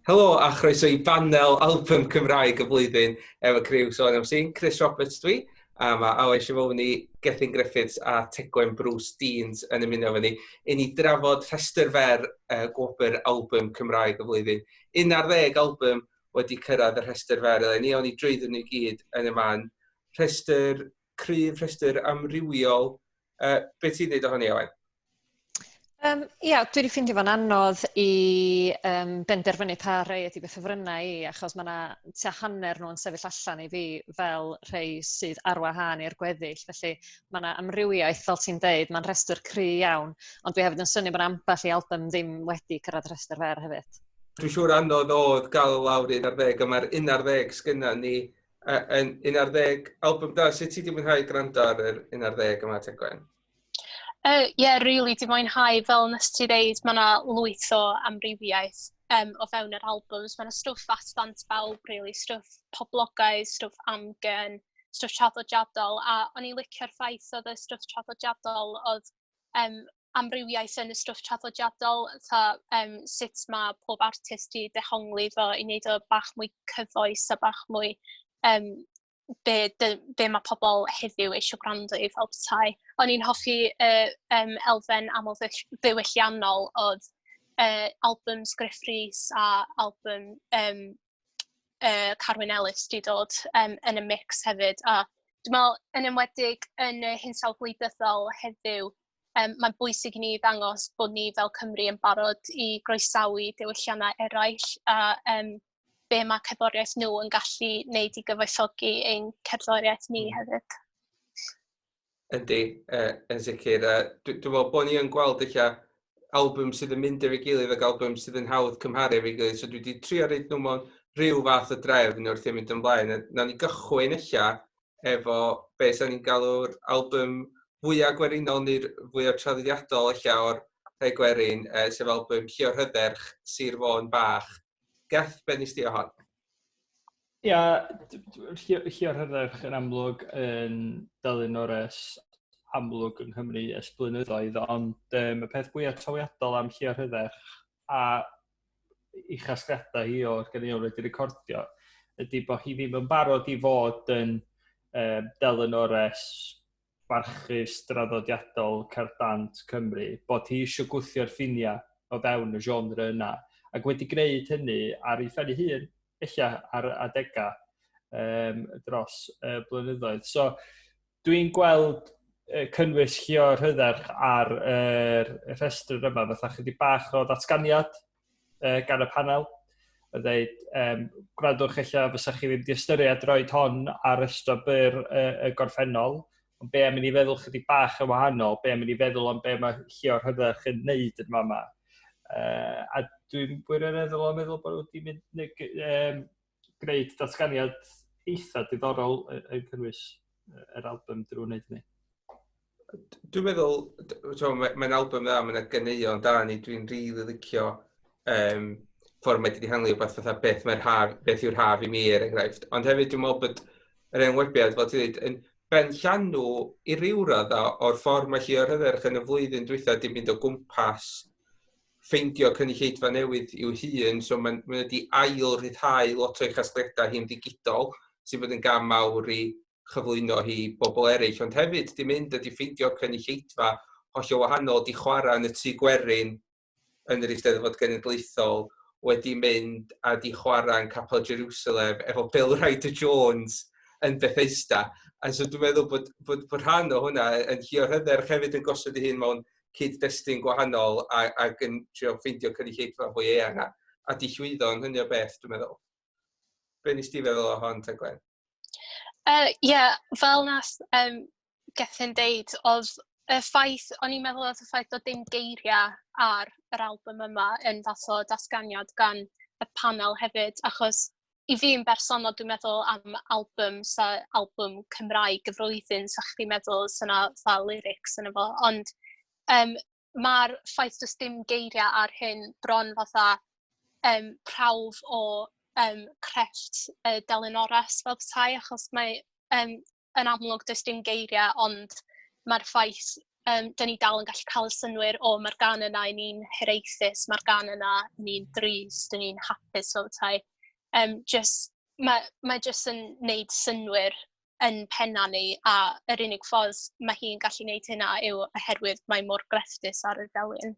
Helo a chroeso i banel album Cymraeg y flwyddyn efo criw Sôn am Sîn. Chris Roberts dwi, a mae Awen Shimoni, Gethin Griffiths a Tegwen Bruce Deans yn ymuno efo ni i ni drafod rhestr fer gwobr album Cymraeg y flwyddyn. 11 album wedi cyrraedd y rhestr fer eleni, o'n i drwyddyn nhw i gyd yn y man. Rhestr cryf, rhestr amrywiol. Be ti'n dweud ohoni, Awen? Ia, dwi wedi ffeindio fo'n anodd i benderfynu pa rei ydy fy ffefrynnau i, achos mae yna tua hanner nhw'n sefyll allan i fi fel rhai sydd ar wahân i'r gweddill. Felly mae yna amrywiaeth, fel ti'n deud, mae'n rhestr cry iawn, ond dwi hefyd yn synnu bod ambell i album ddim wedi cyrraedd rhestr fer hefyd. Dwi'n siŵr anodd oedd gael lawr 11, a mae'r 11 sgynna ni yn 11 album da. Sut ti wedi mwynhau gwrando ar yr 11 yma, Tegwen? Ie, yeah, really, di mwynhau, fel nes ti ddeud, mae yna lwyth o amrywiaeth o fewn yr albums. Mae yna stwff at ddant bawb, really, stwff poblogaidd, stwff amgen, stwff traddodiadol, a o'n i'n licio'r ffaith oedd y stwff traddodiadol oedd amrywiaeth yn y stwff traddodiadol, fatha sut mae pob artist i dehongli fo i wneud o bach mwy cyfoes a bach mwy be, dy, be mae pobl heddiw eisiau gwrando i fel petai. O'n i'n hoffi y elfen aml ddiwylliannol oedd albums Gruff Rhys a album Carwyn Ellis di dod yn y mix hefyd. A dwi'n meddwl, yn enwedig yn y hinsawdd gwleidyddol heddiw, mae'n bwysig i ni ddangos bod ni fel Cymru yn barod i groesawu diwylliannau eraill a be mae cerddoriaeth nhw yn gallu wneud i gyfoethogi ein cerddoriaeth ni hefyd. Yndi, yn sicr. Dwi'n meddwl bod ni yn gweld eich album sydd yn mynd efo'i gilydd ac album sydd yn hawdd cymharu efo'i gilydd. So dwi wedi trio roid nhw mewn rhyw fath o drefn wrth i mynd ymlaen. Nawn ni gychwyn eich efo beth sy'n ni'n galw'r album fwyaf gwerinol neu'r fwyaf traddodiadol eich o'r rhai gwerin, sef album Llio Rhydderch, Sir Fôn Bach. Geth, be nes di o hon? Ia, Llio Rhydderch yn amlwg yn delynores amlwg yng Nghymru ers blynyddoedd, ond y peth fwyaf trawiadol am Llio Rhydderch a ei chasgliadau hi o'r ganeuon wedi recordio ydy bod hi ddim yn barod i fod yn delynores barchus draddodiadol cerdd dant Cymru, bod hi eisiau gwthio'r ffiniau o fewn y genre yna, ac wedi gwneud hynny ar ei phen ei hun, ella ar adegau dros blynyddoedd. So, dwi'n gweld cynnwys Llio Rhydderch ar yr rhestr yma fatha chydig bach o ddatganiad gan y panel. A dweud, gwrandwch ella fysa chi ddim wedi ystyried roed hon ar restr byr y gorffennol, ond be am i ni feddwl chydig bach yn wahanol, be am i ni feddwl am be mae Llio Rhydderch yn neud yn fama. A dwi'n gwirioneddol o'n meddwl bod nhw wedi mynd, gwneud datganiad eitha diddorol yn cynnwys yr album drwy wneud hynny. Dwi'n meddwl, mae'n album dda, mae'n ganeuon da ni, dwi'n rili licio ffordd mae wedi dehongli rhywbeth fatha beth mae'r haf, beth yw'r haf i mi, er enghraifft. Ond hefyd dwi'n meddwl bod yr enwebiad, fel ti'n dweud, yn ben llanw i ryw radda o'r ffordd mae Llio Rhydderch yn y flwyddyn dwytha di mynd o gwmpas ffeindio cynulleidfa newydd i'w hun, so mae'n ma wedi ail rhyddhau lot o'i chasgliadau hi'n ddigidol, sy'n bod yn gam mawr i chyflwyno hi i bobl eraill, ond hefyd di mynd a di ffeindio cynulleidfa hollol wahanol, di chwarae yn y Tŷ Gwerin yn yr Eisteddfod Genedlaethol, wedi mynd a di chwarae yn Capel Jerusalem efo Bill Ryder Jones yn Bethesda. A so dwi'n meddwl bod rhan o hwnna yn Llio Rhydderch hefyd yn gosod ei hun mewn cyd-destun gwahanol ac yn trio ffeindio cynulleidfa fwy eang a di llwyddo yn hynny o beth, dwi'n meddwl. Be nes ti feddwl o hon, Tegwen? Ie, yeah, fel nas Gethin deud, oedd y ffaith, o'n i'n meddwl oedd y ffaith o dim geiriau ar yr album yma yn fath o datganiad gan y panel hefyd, achos i fi yn bersonol dwi'n meddwl am album, sa album Cymraeg y flwyddyn, sa chdi'n meddwl sa 'na fatha lyrics yna fo, ond mae'r ffaith does dim geiriau ar hyn bron fatha prawf o crefft delynores fel petai, achos mae yn amlwg does dim geiriau, ond mae'r ffaith Dyn ni dal yn gallu cael y synnwyr, o, mae'r gan yna i ni'n hiraethus, mae'r gan yna ni'n drist, dyn ni'n hapus fel tai. Just, mae just yn neud synnwyr yn penna ni, a yr unig ffordd mae hi'n gallu neud hynna yw oherwydd mae mor grefftus ar y delyn.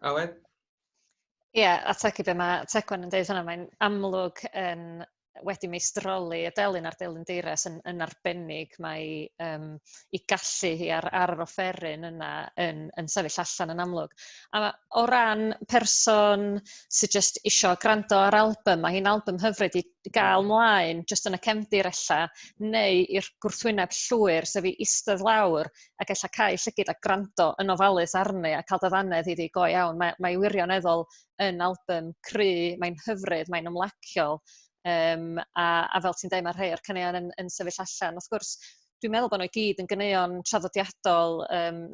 Awen? Ie, yeah, a tegu be mae Tegwen yn dweud hwnna, mae'n amlwg yn wedi meistroli y delyn a'r delyn deires yn arbennig. Mae i gallu hi ar yr offeryn yna yn sefyll allan yn amlwg. A o ran person sydd jyst isio gwrando ar album, mae hi'n album hyfryd i gael mlaen jyst yn y cefndir ella, neu i'r gwrthwyneb llwyr, sef i eistedd lawr ac ella cau llygid a gwrando yn ofalus arni a cael dyddanedd iddi go iawn. Mae wirioneddol yn album cry, mae'n hyfryd, mae'n ymlaciol. A fel ti'n dweud, mae rhai o'r caneuon yn sefyll allan. Wrth gwrs, dwi'n meddwl bod nhw i gyd yn ganeuon traddodiadol,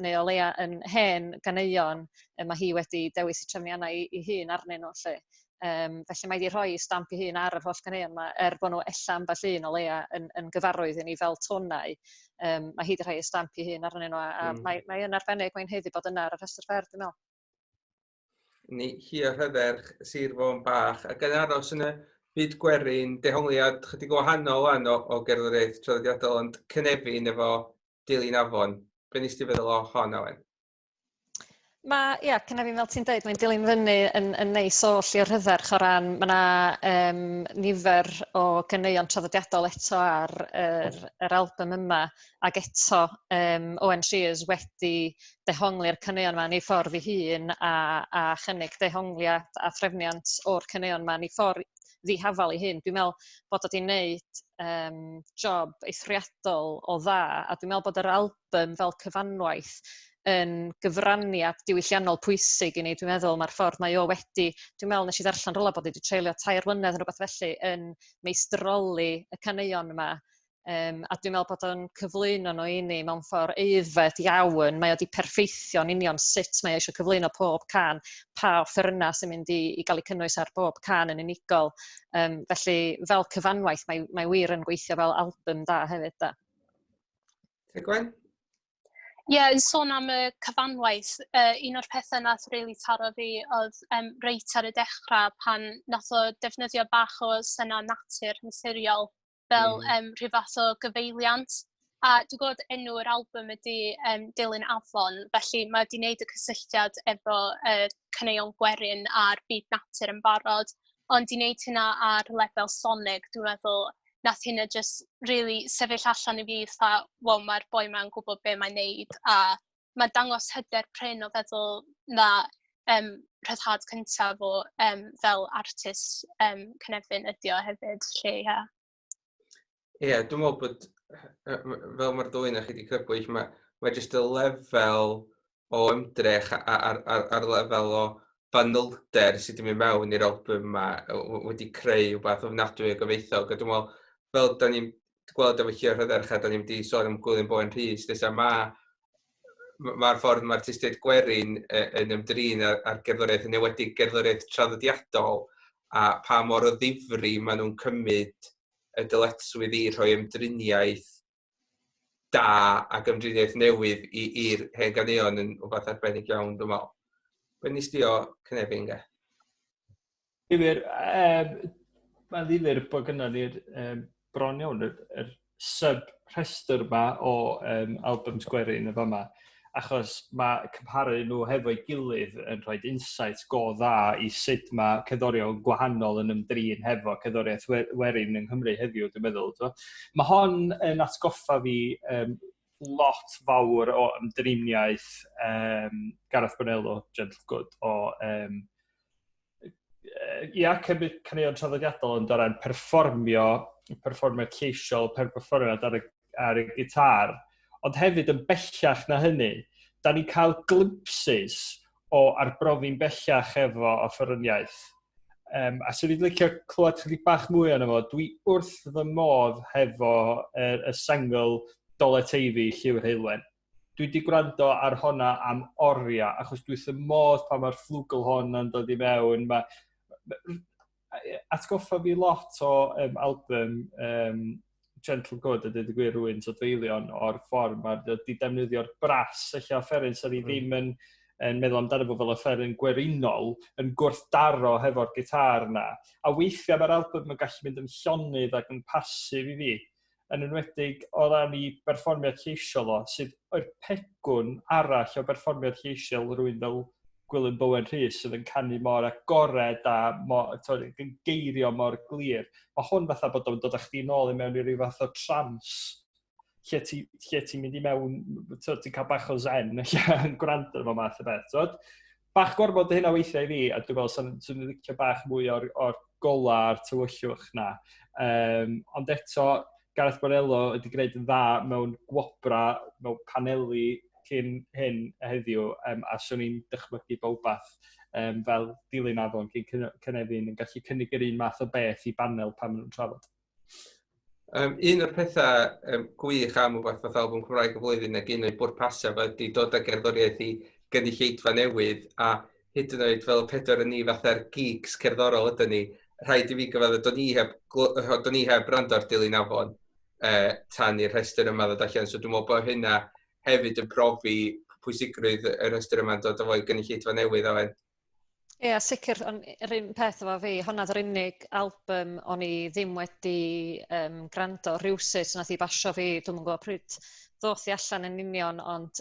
neu o leia yn hen ganeuon, mae hi wedi dewis i trefniannau i hun arnyn nhw. Lle. Felly mae wedi rhoi stamp i hun ar yr holl ganeuon yma, er bod nhw ella ambell un o leia yn gyfarwydd i ni fel tonau. Mae hi wedi rhoi stamp i hun arnyn nhw, a mae yn arbennig, mae'n haeddu bod yna ar y rhestr fer, dwi'n meddwl. Ni Llio Rhydderch, Sir Fôn Bach, ac yn aros yn y byd gwerin, dehongliad chydig wahanol wan o gerddoriaeth traddodiadol, ond Cynefin efo Dilyn Afon. Be nes ti feddwl o hon, Awen? Mae, ia, Cynefin, fel ti'n dweud, mae'n dilyn fyny yn neis o Llio Rhydderch o ran, mae yna nifer o ganeuon traddodiadol eto ar yr album yma, ac eto Owen Sheers wedi dehongli'r caneuon yma yn ei ffordd ei hun a chynnig dehongliad a threfniant o'r caneuon yma yn ei ffordd ddihafal ei hun. Dwi'n meddwl bod o wedi wneud job eithriadol o dda, a dwi'n meddwl bod yr album fel cyfanwaith yn gyfraniad diwylliannol pwysig i ni. Dwi'n meddwl mae'r ffordd mae o wedi, dwi'n meddwl nes i ddarllen rhywle bod wedi treulio 3 mlynedd yn rhywbeth felly yn meistroli y caneuon yma. A dwi'n meddwl bod o'n cyflwyno nhw i ni mewn ffordd aeddfed iawn. Mae o wedi perffeithio'n union sut mae o eisiau cyflwyno pob can, pa offerynnau sy'n mynd i gael eu cynnwys ar bob can yn unigol. Felly, fel cyfanwaith, mae wir yn gweithio fel album da hefyd. Da. Tegwen? Ie, yeah, yn sôn am y cyfanwaith, un o'r pethau nath really taro fi oedd reit ar y dechrau pan nath o defnyddio bach o syna natur naturiol fel rhyw fath o gyfeiliant. A dwi'n gwybod enw'r album ydy Dilyn Afon, felly mae wedi wneud y cysylltiad efo caneuon gwerin a'r byd natur yn barod, ond di wneud hynna ar lefel sonig, dwi'n meddwl nath hynna just really sefyll allan i fi, fatha, wow, mae'r boi ma'n gwybod be mae'n neud, a mae'n dangos hyder prin o feddwl na rhyddhad cyntaf o fel artist Cynefin ydi o hefyd, lle, ie. Ie, dwi'n meddwl bod, fel mae'r ddwy na chi wedi crybwyll, mae jyst y lefel o ymdrech a'r lefel o fanylder sydd wedi mynd mewn i'r album yma wedi creu rhywbeth ofnadwy o gyfoethog. A dwi'n meddwl, fel da ni'n gweld efo Llio Rhydderch a da ni'n wedi sôn am Gwilym Bowen Rhys, nesa mae'r ffordd mae'r artistiaid gwerin yn ymdrin ar gerddoriaeth, yn enwedig gerddoriaeth traddodiadol, a pa mor o ddifri maen nhw'n cymryd y dyletswydd i rhoi ymdriniaeth da ac ymdriniaeth newydd i'r hen ganeuon yn rhywbeth arbennig iawn, dwi'n meddwl. Be nes di o Cynefin, ge? Difyr, mae'n ddifyr bod gynnon ni'r bron iawn yr sub-rhestr yma o albums gwerin yn fama, achos mae cymharu nhw hefo'i gilydd yn rhoi insight go dda i sut mae cerddorion gwahanol yn ymdrin hefo cerddoriaeth werin yng Nghymru heddiw, dwi'n meddwl. Mae hon yn atgoffa fi lot fawr o ymdriniaeth Gareth Bonello, Gentle Good, o ia, cymryd caneuon traddodiadol ond o ran perfformio lleisiol, perfformiad ar y gitar, ond hefyd yn bellach na hynny, da ni'n cael glimpses o arbrofi'n bellach efo offeryniaeth. A swn i'n licio clywed chydig bach mwy ono fo, dwi wrth fy modd hefo y sengl Dole Teifi, Lliw'r Heulwen. Dwi wedi gwrando ar honna am oriau, achos dwi wrth fy modd pan mae'r flugelhorn yn dod i mewn. Atgoffa fi lot o album Gentle Good, a dweud y gwir rwy'n adfeilion o'r ffordd mae wedi defnyddio'r brass eich offeryn sy'n ni ddim yn meddwl amdano fo fel offeryn gwerinol, yn gwrthdaro hefo'r gitar na. A weithiau mae'r album yn gallu mynd yn llonydd ac yn pasif i fi, yn enwedig o ran i berfformiad lleisiol o, sydd o'r pegwn arall o berfformiad lleisiol rwy'n fel Gwilym Bowen Rhys sydd yn canu mor agored a mor, to, yn geirio mor glir. Mae hwn fatha bod o'n dod â chdi nôl i mewn i ryw fath o trance lle ti'n lle ti mynd i mewn, ti'n cael bach o zen lle yn gwrando efo math o beth. Tod? Bach gorfod hynna weithiau i fi, a dwi'n meddwl sy'n sy licio bach mwy o'r gola a'r tywyllwch na. Ond eto, Gareth Borello wedi gwneud yn dda mewn gwobra, mewn paneli cyn hyn heddiw, a swn i'n dychmygu bowbath fel Dilyn Afon cyn Cynefin yn gallu cynnig yr un math o beth i banel pan maen nhw'n trafod. Un o'r pethau gwych am rhywbeth fath albwm Cymraeg y flwyddyn ac un o'i bwrpasau ydy dod â gerddoriaeth i gynulleidfa newydd, a hyd yn oed fel pedwar yn ni fatha'r geeks cerddorol ydyn ni, rhaid i fi gyfadda, do'n i heb rando ar Dilyn Afon tan i'r rhestr yma ddod allan, so dwi'n meddwl bod hynna hefyd yn profi pwysigrwydd y rhestr yma'n dod â fo i gynulleidfa newydd Owen. Ie, yeah, sicr, ond yr un peth efo fi, honna yr unig album o'n i ddim wedi gwrando rhywsut nath i basio fi, dwi'm yn gwybod pryd ddoth i allan yn union, ond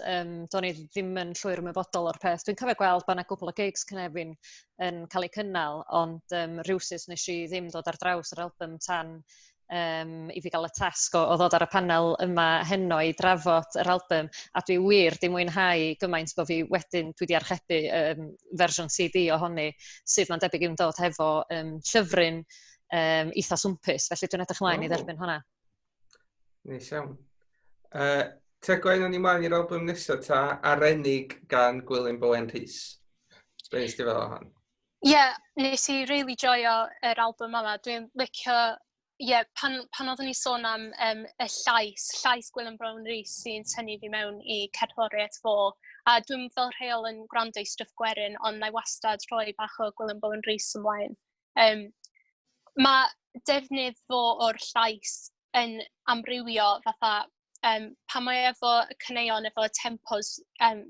do'n i ddim yn llwyr ymwybodol o'r peth. Dwi'n cofio gweld bod yna gwbl o gigs Cynefin yn cael eu cynnal, ond rhywsut nes i ddim dod ar draws yr album tan i fi gael y tasg o ddod ar y panel yma heno i drafod yr album, a dwi wir di mwynhau gymaint bod fi wedyn, dwi di archebu fersiwn CD ohoni, sydd mae'n debyg i'w dod hefo llyfryn eitha swmpus, felly dwi'n edrych ymlaen i dderbyn hwnna. Neis iawn. Tegwen, o'n i mlaen i'r album nesaf ta, Arenig gan Gwilym Bowen Rhys. Be nes ti fel o hon? Ie, yeah, nes i really joio yr album yma. Dwi'n licio, ie, yeah, pan oeddwn ni sôn am y llais Gwilym Bowen Rhys sy'n tynnu fi mewn i cerddoriaeth fo. A dwi'n fel rheol yn gwrando i stwff gwerin, ond na i wastad rhoi bach o Gwilym Bowen Rhys ymlaen. Mae defnydd fo o'r llais yn amrywio fatha pan mae efo y caneuon, efo tempos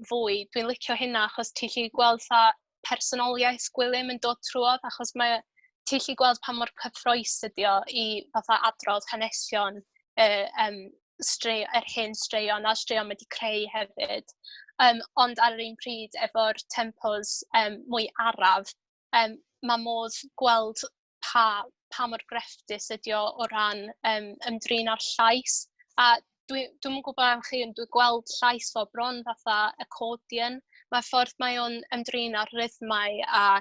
fwy, dwi'n licio hynna achos ti'n gallu gweld fatha personoliaeth Gwilym yn dod trwodd, achos mae ti'n gallu gweld pa mor cyffrous ydi o i fatha adrodd hanesion yr hen straeon a straeon wedi creu hefyd. Ond ar yr un pryd efo'r tempos mwy araf, mae modd gweld pa mor grefftus ydi o o ran ymdrin â'r llais. A dwi'm yn gwybod am chi, ond dwi'n gweld llais o bron fatha accordion. Mae'r ffordd mae o'n ymdrin â'r rhythmau a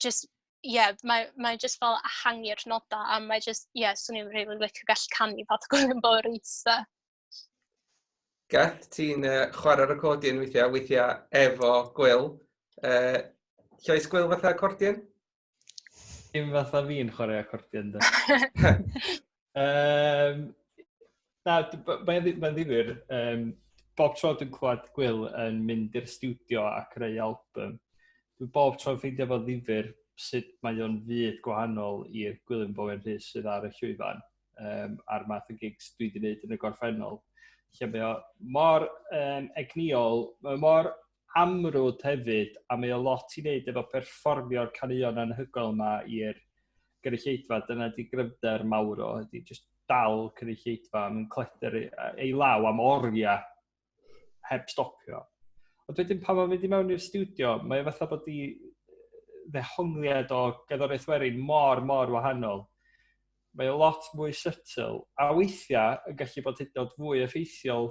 just, yeah, mae just fel ehangu'r nodau, a mae just, yeah, swn i'n really licio gallu canu fath o Gwilym Bowen Rhys. Geth, ti'n chwarae'r accordion weithiau efo Gwyl. Llais Gwyl fatha accordion? Dim fatha fi'n chwarae accordion, da. Na, mae'n ddifyr. Bob tro dwi'n clywed Gwyl yn mynd i'r stiwdio a creu album, dwi'n bob tro'n ffeindio fo ddifyr sut mae o'n fyd gwahanol i'r Gwilym Bowen Rhys sydd ar y llwyfan, a'r math o gigs dwi wedi wneud yn y gorffennol. Lle mae o mor egnïol, mae mor amrwd hefyd, a mae o lot i wneud efo perfformio'r caneuon anhygoel yma i'r gynulleidfa. Dyna di gryfder mawr o, ydy just dal cynulleidfa, mae'n cleder ei law am oriau heb stopio. Ond wedyn pan mae'n mynd i mewn i'r stiwdio, mae o fatha bod i ddehongliad o gerddoriaeth werin mor, mor wahanol. Mae o lot mwy subtle, a weithiau yn gallu bod hyd yn oed fwy effeithiol,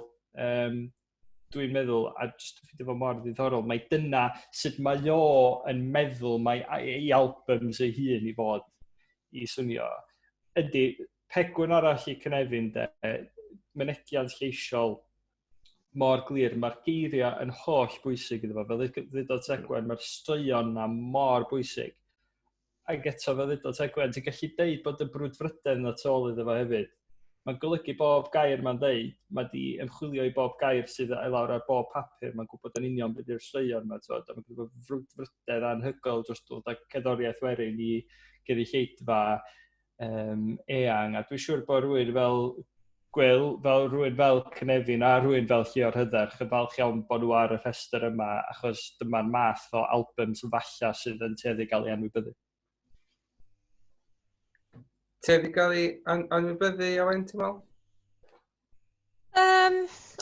dwi'n meddwl, a jyst ffeindio fo mor ddiddorol, mae dyna sut mae o yn meddwl mae ei albums ei hun i fod i swnio. Ydy, pegwn arall i Cynefin, de, mynegiant lleisiol mor glir, mae'r geiriau yn holl bwysig iddo fo. Fel ddudodd Tegwen, mae'r straeon na mor bwysig. Ac eto, fel ddudodd Tegwen, ti'n gallu deud bod y brwdfrydedd na tu ôl iddo fo hefyd. Mae'n golygu bob gair mae'n deud, mae di ymchwilio i bob gair sydd i lawr ar bob papur, mae'n gwybod yn union beth yw'r straeon yma, a mae'n gwybod frwdfrydedd anhygoel dros dod â cerddoriaeth werin i gynulleidfa. eang, a dwi'n siŵr bod rhywun fel Gwil, fel rhywun fel Cynefin a rhywun fel Llio Rhydderch yn falch iawn bod nhw ar y rhestr yma, achos dyma'r math o albums falla sydd yn tueddu gael ei anwybyddu. Tueddu gael ei anwybyddu, Owen, ti'n meddwl?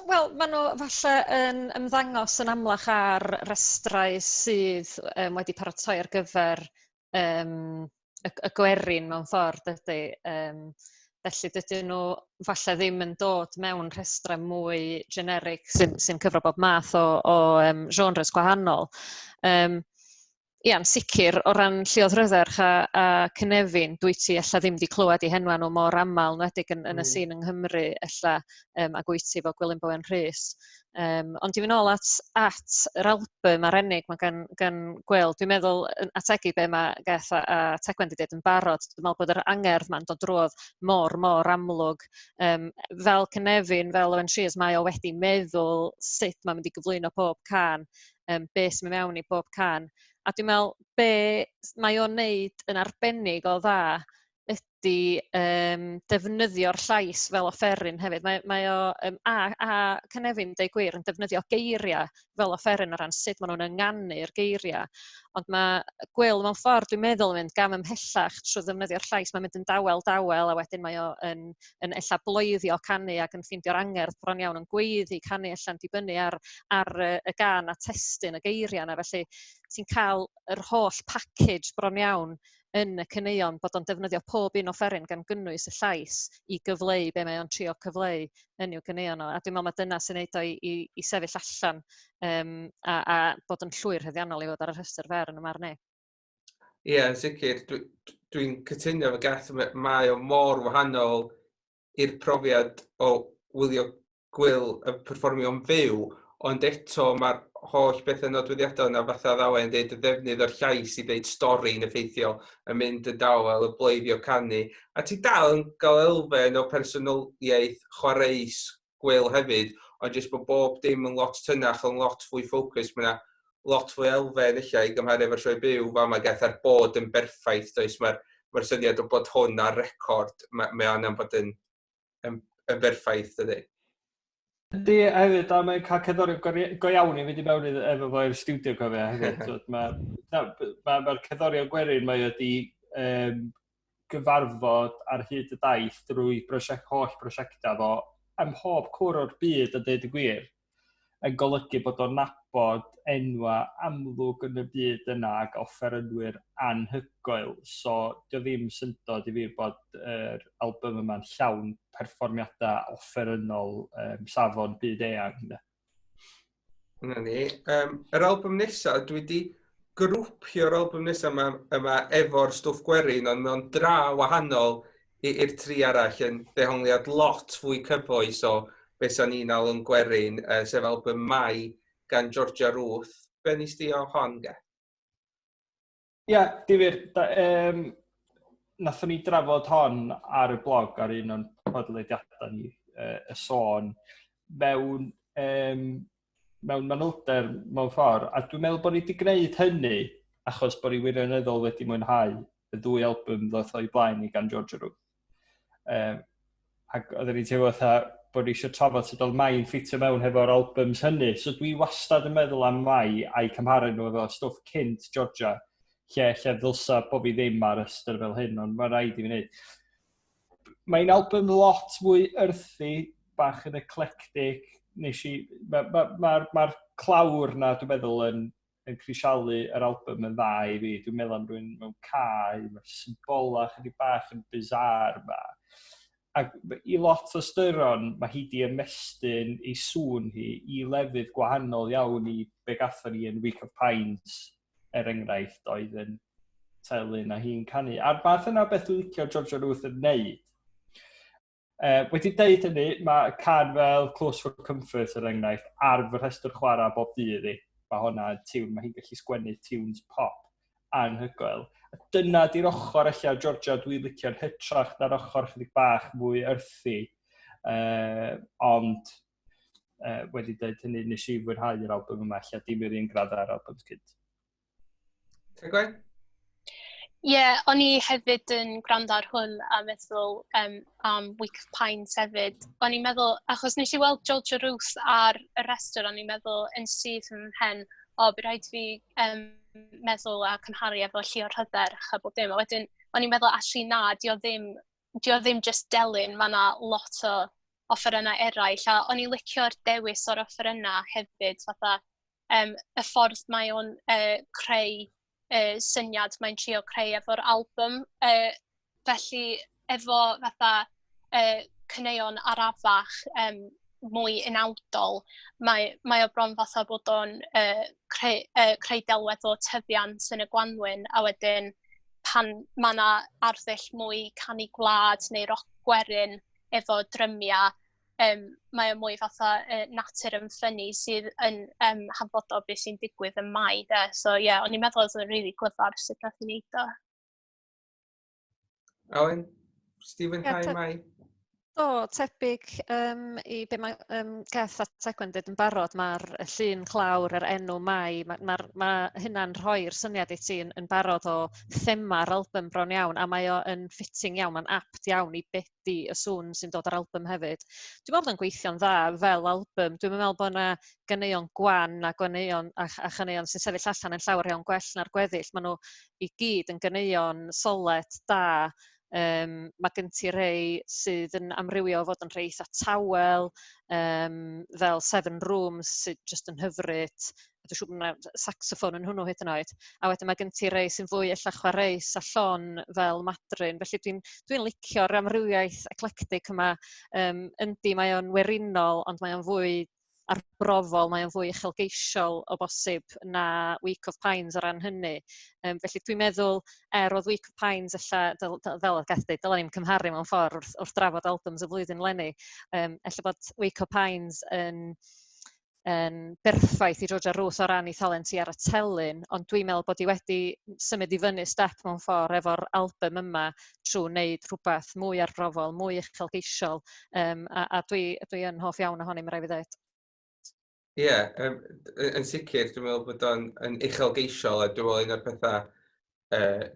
Wel, maen nhw falle yn ymddangos yn amlach ar restrau sydd wedi paratoi ar gyfer y gwerin mewn ffordd, dydy. Felly dydyn nhw falle ddim yn dod mewn rhestrau mwy generic sy'n cyfro bob math o genres gwahanol. Ia, yn sicr, o ran Llio Rhydderch a Cynefin, dwi ti ella ddim wedi clywed eu henwa nhw mor aml, enwedig yn y sîn yng Nghymru, ella, ag wyt ti fel Gwilym Bowen Rhys. Ond i fynd nôl at yr album arenig mae gan Gwil, dwi'n meddwl, yn ategu be mae Geth a Tegwen wedi dweud yn barod, dwi'n meddwl bod yr angerdd ma'n dod drwodd mor, mor amlwg. Fel Cynefin, fel Owen Sheers, mae o wedi meddwl sut mae'n mynd i gyflwyno pob cân, be sy'n mynd mewn i bob cân. A dwi'n meddwl, be mae o'n neud yn arbennig o dda ydy defnyddio'r llais fel offeryn hefyd. Mae o, a Cynefin, deud gwir, yn defnyddio geiriau fel offeryn o ran sut maen nhw'n ynganu'r geiriau. Ond mae Gwil mewn ffordd, dwi'n meddwl, yn mynd gam ymhellach trwy ddefnyddio'r llais. Mae'n mynd yn dawel dawel, a wedyn mae o yn ella bloeddio canu ac yn ffeindio'r angerdd bron iawn yn gweiddi canu ella'n dibynnu ar y gân a testun y geiriau yna. Felly ti'n cael yr holl package bron iawn yn y caneuon, bod o'n defnyddio pob un offeryn gan gynnwys y llais i gyfleu be mae o'n trio cyfleu yn i'w caneuon o. A dwi'n meddwl mai dyna sy'n neud o i sefyll allan a bod yn llwyr haeddiannol i fod ar y rhestr fer yn y marn i. Ie, yn sicr. Dwi'n cytuno efo Geth, mae o mor wahanol i'r profiad o wylio Gwil yn perfformio'n fyw, ond eto mae'r holl bethau nodweddiadol yna fatha ddawen dweud, y ddefnydd o'r llais i ddeud stori'n effeithiol, yn mynd yn dawel, y bleiddio canu. A ti dal yn cael elfen o personoliaeth chwareus Gwil hefyd, ond jyst bod bob dim yn lot tynach, yn lot fwy ffocus. Mae yna lot fwy elfen ella i gymharu efo'r sioe byw, fa mae Geth ar bod yn berffaith, does? Mae'r syniad o bod hwn ar record, mae angen bod yn berffaith, dydy. Ydy, hefyd, a mae'n cael cerddorion go iawn i fynd i mewn efo fo i'r stiwdio, cofio, hefyd. Mae'r ma cerddorion gwerin mae wedi gyfarfod ar hyd y daith drwy holl brosiectau fo ym mhob cwr o'r byd, a dweud y gwir, yn golygu bod o'n nabod enwa amlwg yn y byd yna ac offerynwyr anhygoel. So, dio ddim syndod i fi bod yr album yma'n llawn perfformiadau offerynnol safon byd eang. Yna ni. Yr album nesaf, dwi wedi grwpio'r album nesaf yma efo'r stwff gwerin, ond mewn dra wahanol i'r tri arall yn dehongliad lot fwy cyfoes o beth sa'n ni'n alw yn gwerin, sef album Mai gan Georgia Ruth. Be nes di o hon, ge? Ia, yeah, difyr. Nathon ni drafod hon ar y blog ar un o'n podlediadau ni, y sôn, mewn manylder mewn ffordd. A dwi'n meddwl bod ni wedi gwneud hynny achos bod ni wirioneddol wedi mwynhau y ddwy album ddoth o'i blaen i gan Georgia Ruth. Ac oedden ni'n teimlo fatha bod ni eisiau trafod sut oedd Mai'n ffitio mewn hefo'r albums hynny. So dwi wastad yn meddwl am Mai a'i cymharu nhw efo stwff cynt Georgia, lle ddylsa bod fi ddim ar ystyr fel hyn, ond mae rhaid i fi wneud. Mae'n album lot fwy earthy, bach yn eclectic. Nes i, mae'r ma clawr na, dwi'n meddwl, yn crisialu yr album yn dda i fi. Dwi'n meddwl am rhywun mewn cae, mae'r symbola chydig bach yn bizarre ma. Ac i lot o styron, mae hi di ymestyn ei sŵn hi i lefydd gwahanol iawn i be gathon ni yn Week of Pines, er enghraifft, oedd yn telyn a hi'n canu. A'r math yna o beth dwi'n licio Georgia Ruth yn neud. Wedi deud hynny, mae cân fel Close for Comfort, er enghraifft, ar fy rhestr chwarae bob dydd i. Mae hwnna yn tiwn, mae hi'n gallu sgwennu tunes pop anhygoel. A dyna di'r ochr ella Georgia dwi'n licio'n hytrach na'r ochr chydig bach mwy earthy. Ond wedi dweud hynny, nes i fwynhau yr album yma, ella dim i'r un gradd ar albums cynt. Tegwen? Ie, yeah, o'n i hefyd yn gwrando ar hwn a meddwl am Week of Pines hefyd. O'n i'n meddwl, achos nes i weld Georgia Ruth ar y rhestr, o'n i'n meddwl yn syth yn mhen, o, bydd rhaid fi meddwl a cymharu efo Llio Rhydderch a bob dim. A wedyn, o'n i'n meddwl, actually na, di o ddim just delyn, mae yna lot o offerynnau eraill. A o'n i'n licio'r dewis o'r offerynnau hefyd, fatha y ffordd mae o'n creu syniad mae'n trio creu efo'r album. Felly, efo fatha caneuon arafach mwy unawdol, mae o bron fatha bod o'n creu delwedd o tyfiant yn y gwanwyn, a wedyn pan mae yna arddull mwy canu gwlad neu roc gwerin efo drymiau, mae o mwy fatha natur yn ffynnu sydd yn hanfodol beth sy'n digwydd yn Mai, de. So ie, yeah, o'n i'n meddwl oedd o'n really glyfar sut nath i wneud o. Alun, Stephen yeah, Mai? Do, tebyg i be mae Geth a Tegwen dweud yn barod, mae'r llun clawr, yr enw Mai, mae ma hynna'n rhoi'r syniad i ti yn barod o thema'r album bron iawn, a mae o yn fitting iawn, mae'n apt iawn i beth di y sŵn sy'n dod ar album hefyd. Dwi'n meddwl bod o'n gweithio'n dda fel album. Dwi'n meddwl bod yna ganeuon gwan a ganeuon a chaneuon sy'n sefyll allan yn llawer iawn gwell na'r gweddill. Maen nhw i gyd yn ganeuon solet da. Mae gen ti rei sydd yn amrywio o fod yn rhei eitha tawel, fel Seven Rooms sydd just yn hyfryd. A dwi'n siŵr bod yna saxophone yn hwnnw hyd yn oed. A wedyn mae gen ti rei sy'n fwy ella chwareus a llon fel Madryn. Felly dwi'n licio'r amrywiaeth eclectic yma. Yndi, mae o'n werinol, ond mae o'n fwy arbrofol, mae o'n fwy uchelgeisiol o bosib na Week of Pines o ran hynny. Felly dwi'n meddwl, er oedd Week of Pines ella, fel oedd Geth dweud, dylen ni'n cymharu mewn ffordd wrth drafod albums y flwyddyn leni, ella bod Week of Pines yn berffaith i Georgia Ruth o ran ei thalent i ar y telyn, ond dwi'n meddwl bod hi wedi symud i fyny step mewn ffordd efo'r album yma trwy wneud rhywbeth mwy arbrofol, mwy uchelgeisiol, a dwi yn hoff iawn ohoni, mae rhaid fi ddweud. Ie, yeah, yn sicr, dwi'n meddwl bod o'n yn uchelgeisiol, a dwi'n meddwl un o'r pethau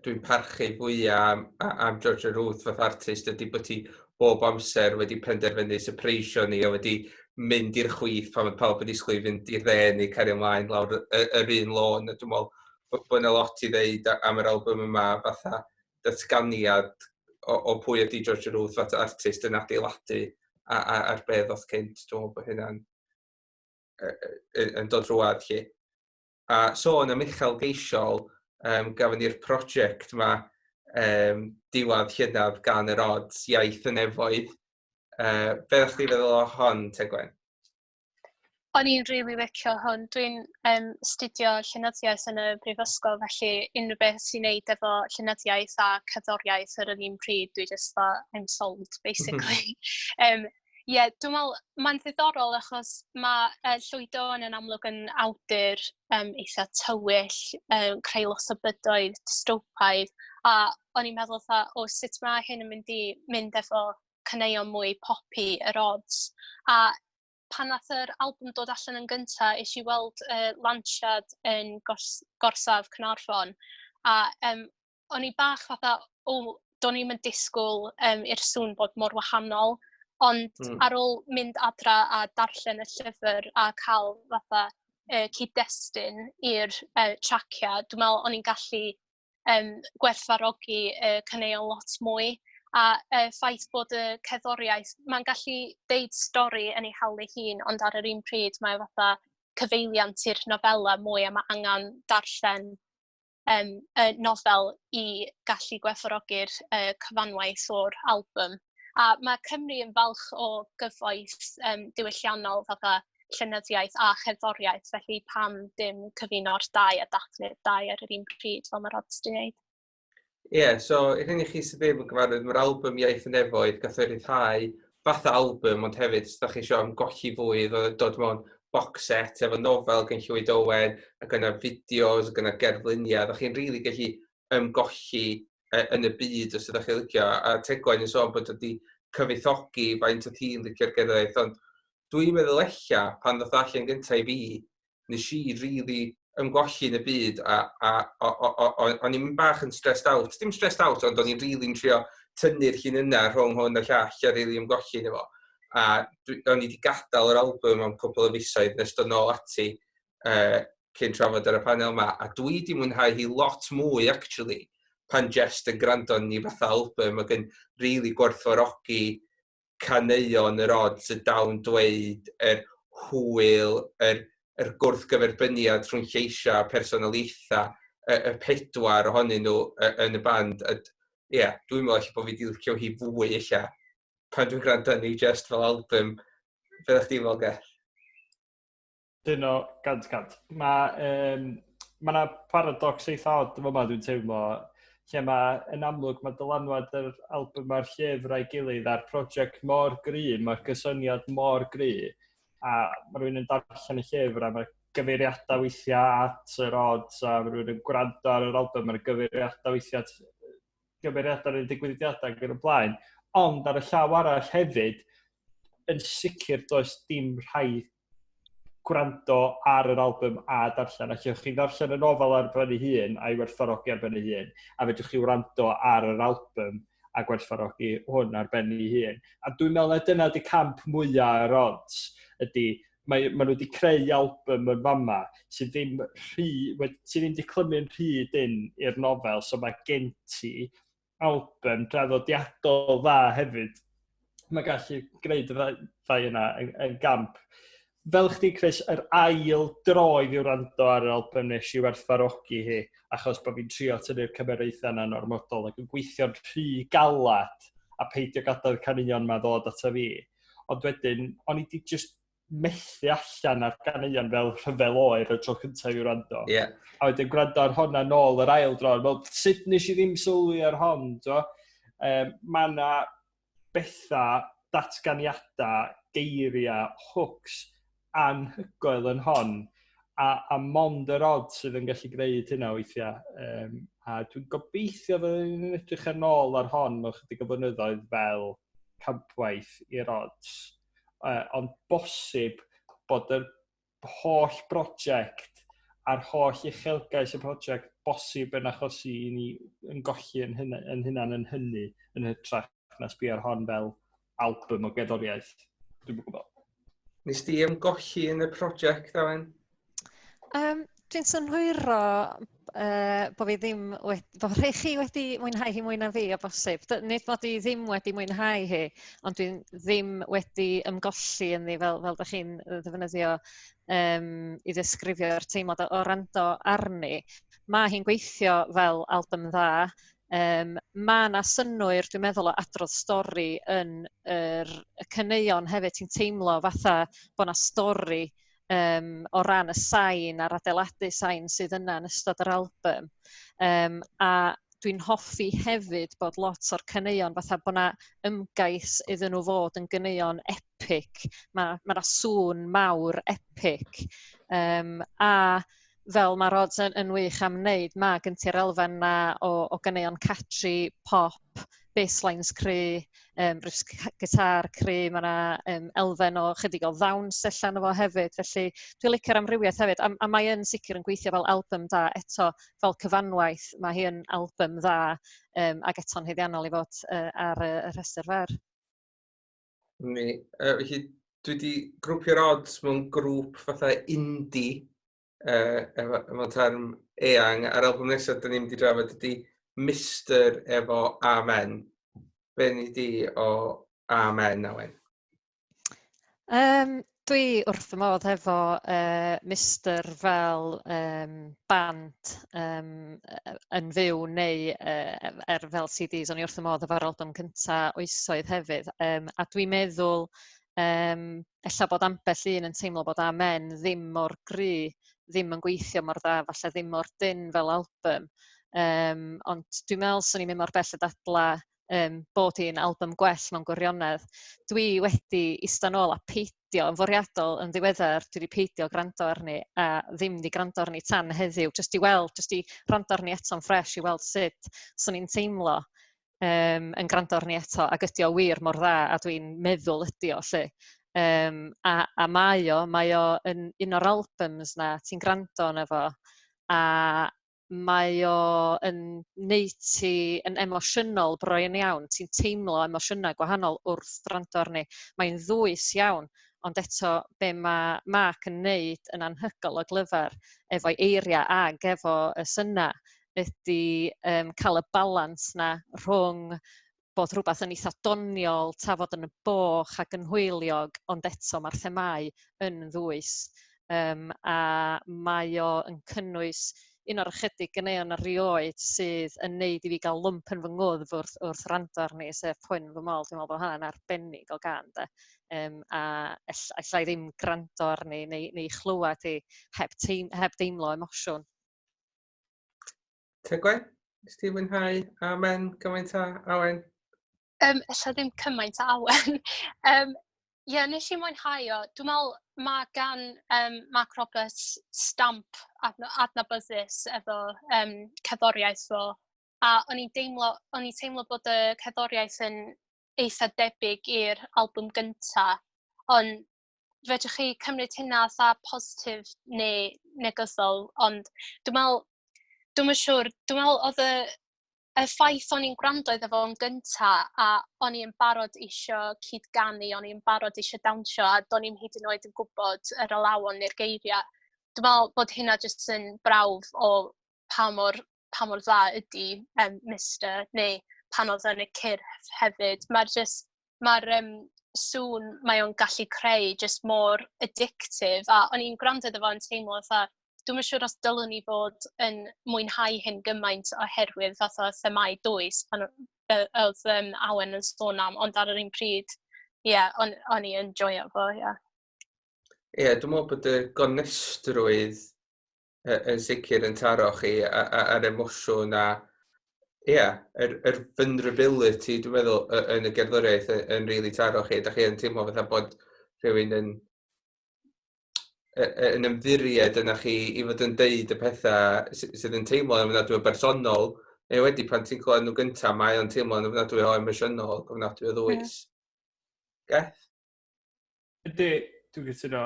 dwi'n parchu fwyaf am Georgia Ruth fath artist ydy bod hi bob amser wedi penderfynu sypreisio ni a wedi mynd i'r chwith pan mae pawb yn disgwyl i fynd i'r dde neu cario ymlaen lawr yr un lôn. A dwi'n meddwl bod yna lot i ddeud am yr album yma fatha datganiad o pwy ydy Georgia Ruth fatha artist yn adeiladu ar be ddoth cynt. Dwi'n meddwl bod hynna'n yn dod drwadd lle. A sôn am uchelgeisiol, gafon ni'r prosiect yma diwedd llynedd gan yr Ods, Iaith y Nefoedd. Be ddech chi feddwl o hon, Tegwen? O'n i'n rili licio hwn. Dwi'n astudio llenyddiaeth yn y brifysgol, felly unrhyw beth sy'n neud efo llenyddiaeth a cerddoriaeth ar yr un pryd, dwi just fatha, I'm sold, basically. Yeah, dwi'n meddwl, mae'n ddiddorol achos mae Llwyd Owen yn amlwg yn awdur eitha tywyll, creu lot o bydoedd dystopaidd, a o'n i'n meddwl fatha, o, sut mae hyn yn mynd i mynd efo caneuon mwy poppy yr Ods. A pan nath yr album dod allan yn gynta, es i weld lansiad yn gorsaf Caernarfon, a o'n i bach fatha, o, do'n i'm yn disgwyl i'r sŵn bod mor wahanol, ond ar ôl mynd adra a darllen y llyfr a cael fatha cyd-destun i'r tracia, dwi'n meddwl o'n i'n gallu gwerthfawrogi y caneuon lot mwy. A ffaith bod y cerddoriaeth, mae'n gallu deud stori yn ei hawl ei hun, ond ar yr un pryd mae fatha cyfeiliant i'r nofela mwy a mae angen darllen y nofel i gallu gwerthfawrogi'r cyfanwaith o'r album. A mae Cymru yn falch o gyfoeth diwylliannol fatha llenyddiaeth a cherddoriaeth, felly pam dim cyfuno'r dau a dathlu'r dau ar yr un pryd fel mae'r Ods di wneud. Ie, yeah, so i rheini chi sydd ddim yn gyfarwydd, mae'r album Iaith y Nefoedd gath o'i ryddhau fatha album, ond hefyd, os ydych chi eisiau ymgolli fwy, dod mewn box set efo nofel gen Llwyd Owen, ac yna fideos, ac yna gerfluniau, ydych chi'n rili gallu ymgolli yn y byd os ydych chi'n licio. A Tegwen yn sôn bod wedi cyfoethogi faint oedd hi'n licio'r gerddoriaeth, ond dwi'n meddwl ella, pan ddoth allan gyntaf i fi, nes i rili. ymgolli yn y byd a o'n i'n bach yn stressed out. Dim stressed out, ond o'n i'n really'n trio tynnu'r llun yna rhwng hwn a llall a really ymgolli yn efo. A o'n i wedi gadael yr album am cwpl o fisoedd nes dod nôl ati cyn trafod ar y panel yma. A dwi wedi mwynhau hi lot mwy, actually, pan jest yn gwrando ni fatha album ac yn really gwerthfawrogi caneuon yr Ods, y dawn dweud, yr hwyl, yr gwrthgyferbyniad rhwng lleisiau a personoliaethau, y pedwar ohonyn nhw yn y band. Ie, yeah, dwi'n meddwl bod fi wedi licio hi fwy eich pan dwi'n gwrando ni just fel album. Be ddech chdi'n fel, Geth? Dyn o 100%. Mae ma 'na paradox eitha od yn fama dwi'n teimlo, lle mae, yn amlwg, mae dylanwad yr album a'r llyfr a'i gilydd a'r prosiect mor gry, mae'r gysyniad mor gry, a mae rhywun yn darllen y llyfr a mae gyfeiriadau weithiau at yr Ods, a mae rhywun yn gwrando ar yr album, mae'r gyfeiriadau weithiau at gyfeiriadau ar y digwyddiadau ac yn y blaen. Ond ar y llaw arall hefyd, yn sicr does dim rhaid gwrando ar yr album a darllen. Allwch chi ddarllen y nofel ar ben ei hun a'i werthfawrogi ar ben ei hun, a fedrwch chi wrando ar yr album a gwerthfawrogi hwn ar ben ei hun. A dwi'n meddwl na dyna di camp mwyaf yr Ods, ydy mae nhw wedi creu album yn fama sydd ddim rhy, sydd ddim wedi clymu'n rhy dyn i'r nofel, so mae gen ti album draddodiadol dda hefyd. Mae gallu gwneud y ddau yna yn gamp. Fel chdi, Chris, yr ail dro i fi wrando ar yr album nes i werthfawrogi hi, achos bod fi'n trio tynnu'r cymeriaethau yna'n ormodol ac yn gweithio'n rhy galad a peidio gadael caneuon ma ddod ata fi. Ond wedyn, o'n i di just methu allan ar ganeuon fel Rhyfel Oer y tro cyntaf i wrando. A wedyn gwrando ar honna nôl yr ail dro. Wel, sut nes i ddim sylwi ar hon, do? Mae yna bethau, datganiadau, geiriau, hooks anhygoel yn hon. A mond yr Ods sydd yn gallu gwneud hynna weithiau. A dwi'n gobeithio fyddwn ni'n edrych yn ôl ar hon mewn chydig o blynyddoedd fel campwaith i'r Ods. Ond bosib bod yr holl brosiect a'r holl uchelgais y prosiect bosib yn achosi i ni yn golli yn hunan yn hynny yn hytrach na sbio ar hon fel album o gerddoriaeth. Dwi'n gwybod. Nes di ymgolli yn y prosiect, Awen? Dwi'n synhwyro bod fi ddim wedi, bod rhai chi wedi mwynhau hi mwy na fi o bosib. Nid bod i ddim wedi mwynhau hi, ond dwi'n ddim wedi ymgolli ynddi fel da chi'n ddefnyddio i ddisgrifio'r teimlad o rando arni. Mae hi'n gweithio fel album dda. Mae yna synnwyr, dwi'n meddwl, o adrodd stori yn y caneuon hefyd. Ti'n teimlo fatha bod yna stori o ran y sain a'r adeiladu sain sydd yna yn ystod yr album. A dwi'n hoffi hefyd bod lot o'r caneuon fatha bod yna ymgais iddyn nhw fod yn ganeuon epic. Mae yna sŵn mawr epic. A fel mae'r Ods yn wych am wneud, mae gen ti'r elfen na o ganeuon catchy, pop, basslines cry, riffs gitar cry, mae yna elfen o chydig o ddawns allan o fo hefyd, felly dwi'n licio'r amrywiaeth hefyd, a mae yn sicr yn gweithio fel album da eto, fel cyfanwaith, mae hi yn album dda, ac eto'n haeddiannol i fod ar y rhestr fer. Ni, felly dwi wedi grwpio'r Ods mewn grŵp fatha indie, efo term eang, a'r album nesaf dyn ni'n mynd i drafod ydy Mister efo Amen. Be ni di o Amen, Awen? Dwi wrth fy modd efo Mister fel band yn fyw neu er fel CDs. O'n i wrth fy modd efo'r album cynta oesoedd hefyd. A dwi'n meddwl ella bod ambell un yn teimlo bod Amen ddim mor gry, ddim yn gweithio mor dda, falle ddim mor dynn fel album. Ond dwi'n meddwl swn i'n mynd mor bell y dadla bod hi'n album gwell mewn gwirionedd. Dwi wedi ista nôl a peidio, yn fwriadol yn ddiweddar, dwi wedi peidio gwrando arni a ddim wedi gwrando arni tan heddiw, jyst i weld, jyst i wrando arni eto'n ffres i weld sut swn i'n teimlo yn gwrando arni eto, ac ydi o wir mor dda, a dwi'n meddwl ydi o, lle. A mae o yn un o'r albums na, ti'n gwrando arno fo, a mae o yn neud ti yn emosiynol bron iawn. Ti'n teimlo emosiynau gwahanol wrth wrando arni. Mae'n ddwys iawn, ond eto be mae Mark yn neud yn anhygoel o glyfar efo'i eiriau ag efo y syna ydy cael y balans na rhwng bod rhywbeth yn eitha doniol, tafod yn y boch ac yn hwyliog, ond eto mae'r themau yn ddwys. A mae o yn cynnwys un o'r ychydig ganeuon erioed sydd yn neud i fi gael lwmp yn fy ngwddf wrth wrando arni, sef Poen Fy Mol. Dwi'n meddwl bod hwnna'n arbennig o gân, de. A alla i ddim gwrando arni neu chlywed hi heb deimlo emosiwn. Tegwen, nes ti fwynhau Amen gymaint a Awen? Ella ddim cymaint a Awen. Ie, yeah, nes i mwynhau o. Dwi'n meddwl mae gan Mark Roberts stamp adnabyddus efo cerddoriaeth fo. A o'n i'n teimlo bod y cerddoriaeth yn eitha debyg i'r albwm gynta. Ond fedrwch chi cymryd hynna fatha positif neu negyddol, ond dwi'n meddwl, dwi'm yn siŵr, dwi'n meddwl oedd y ffaith o'n i'n gwrando iddo fo yn gynta a o'n i'n barod isio cydganu, o'n i'n barod isio dawnsio a do'n i'm hyd yn oed yn gwybod yr alawon neu'r geiriau. Dwi'n meddwl bod hynna jyst yn brawf o pa mor dda ydy Mister neu pan oedd yn y Cyrff hefyd. Mae'r sŵn mae o'n gallu creu jyst mor addictive a o'n i'n gwrando iddo fo yn teimlo fatha dwi'm yn siŵr os dylwn ni fod yn mwynhau hyn gymaint oherwydd fatha themau dwys pan oedd Awen yn sôn am, ond ar yr un pryd, ie, yeah, o'n i yn joio fo, ie. Yeah. Ie, yeah, dwi'n meddwl bod y gonestrwydd yn sicr yn taro chi a'r emosiwn a ie, yeah, yr vulnerability, dwi'n meddwl, yn y gerddoriaeth yn really taro chi. Da chi yn teimlo fatha bod rhywun yn ymddiried yna chi i fod yn deud y pethau sydd yn teimlo yn ofnadwy o bersonol, neu wedi pan ti'n clywed nhw gyntaf, mae o'n teimlo yn ofnadwy o emosiynol, ofnadwy o ddwys. Yeah. Geth? Ydy, dwi'n cytuno.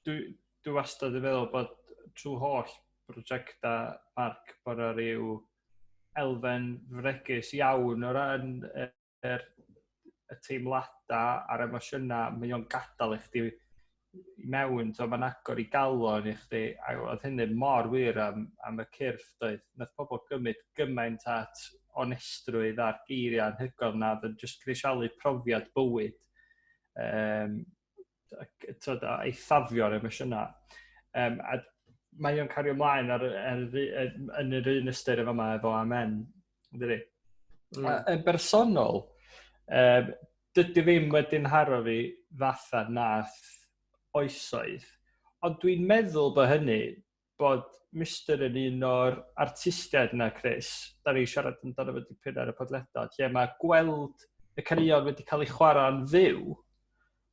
Dwi wastad yn meddwl bod trwy holl brosiectau Mark bod yna rhyw elfen fregus iawn o ran y teimladau a'r emosiynau mae o'n gadael i chdi i mewn, so mae'n agor i galon i chdi, a oedd hynny mor wir am y Cyrff, doedd. Nath pobl gymryd gymaint at onestrwydd a'r geiriau anhygoel na, oedd yn just crisialu profiad bywyd. Tyd, a eithafio'r emosiynau. A mae o'n cario ymlaen yn yr un ystyr efo yma efo Amen. Dydy? Yn bersonol, dydy ddim wedi'n haro fi fatha nath Oesoedd. Ond dwi'n meddwl bod hynny, bod Mister yn un o'r artistiaid yna, Chris, da ni siarad amdano fo dipyn ar y podledad, lle mae gweld y caneuon wedi cael eu chwarae'n fyw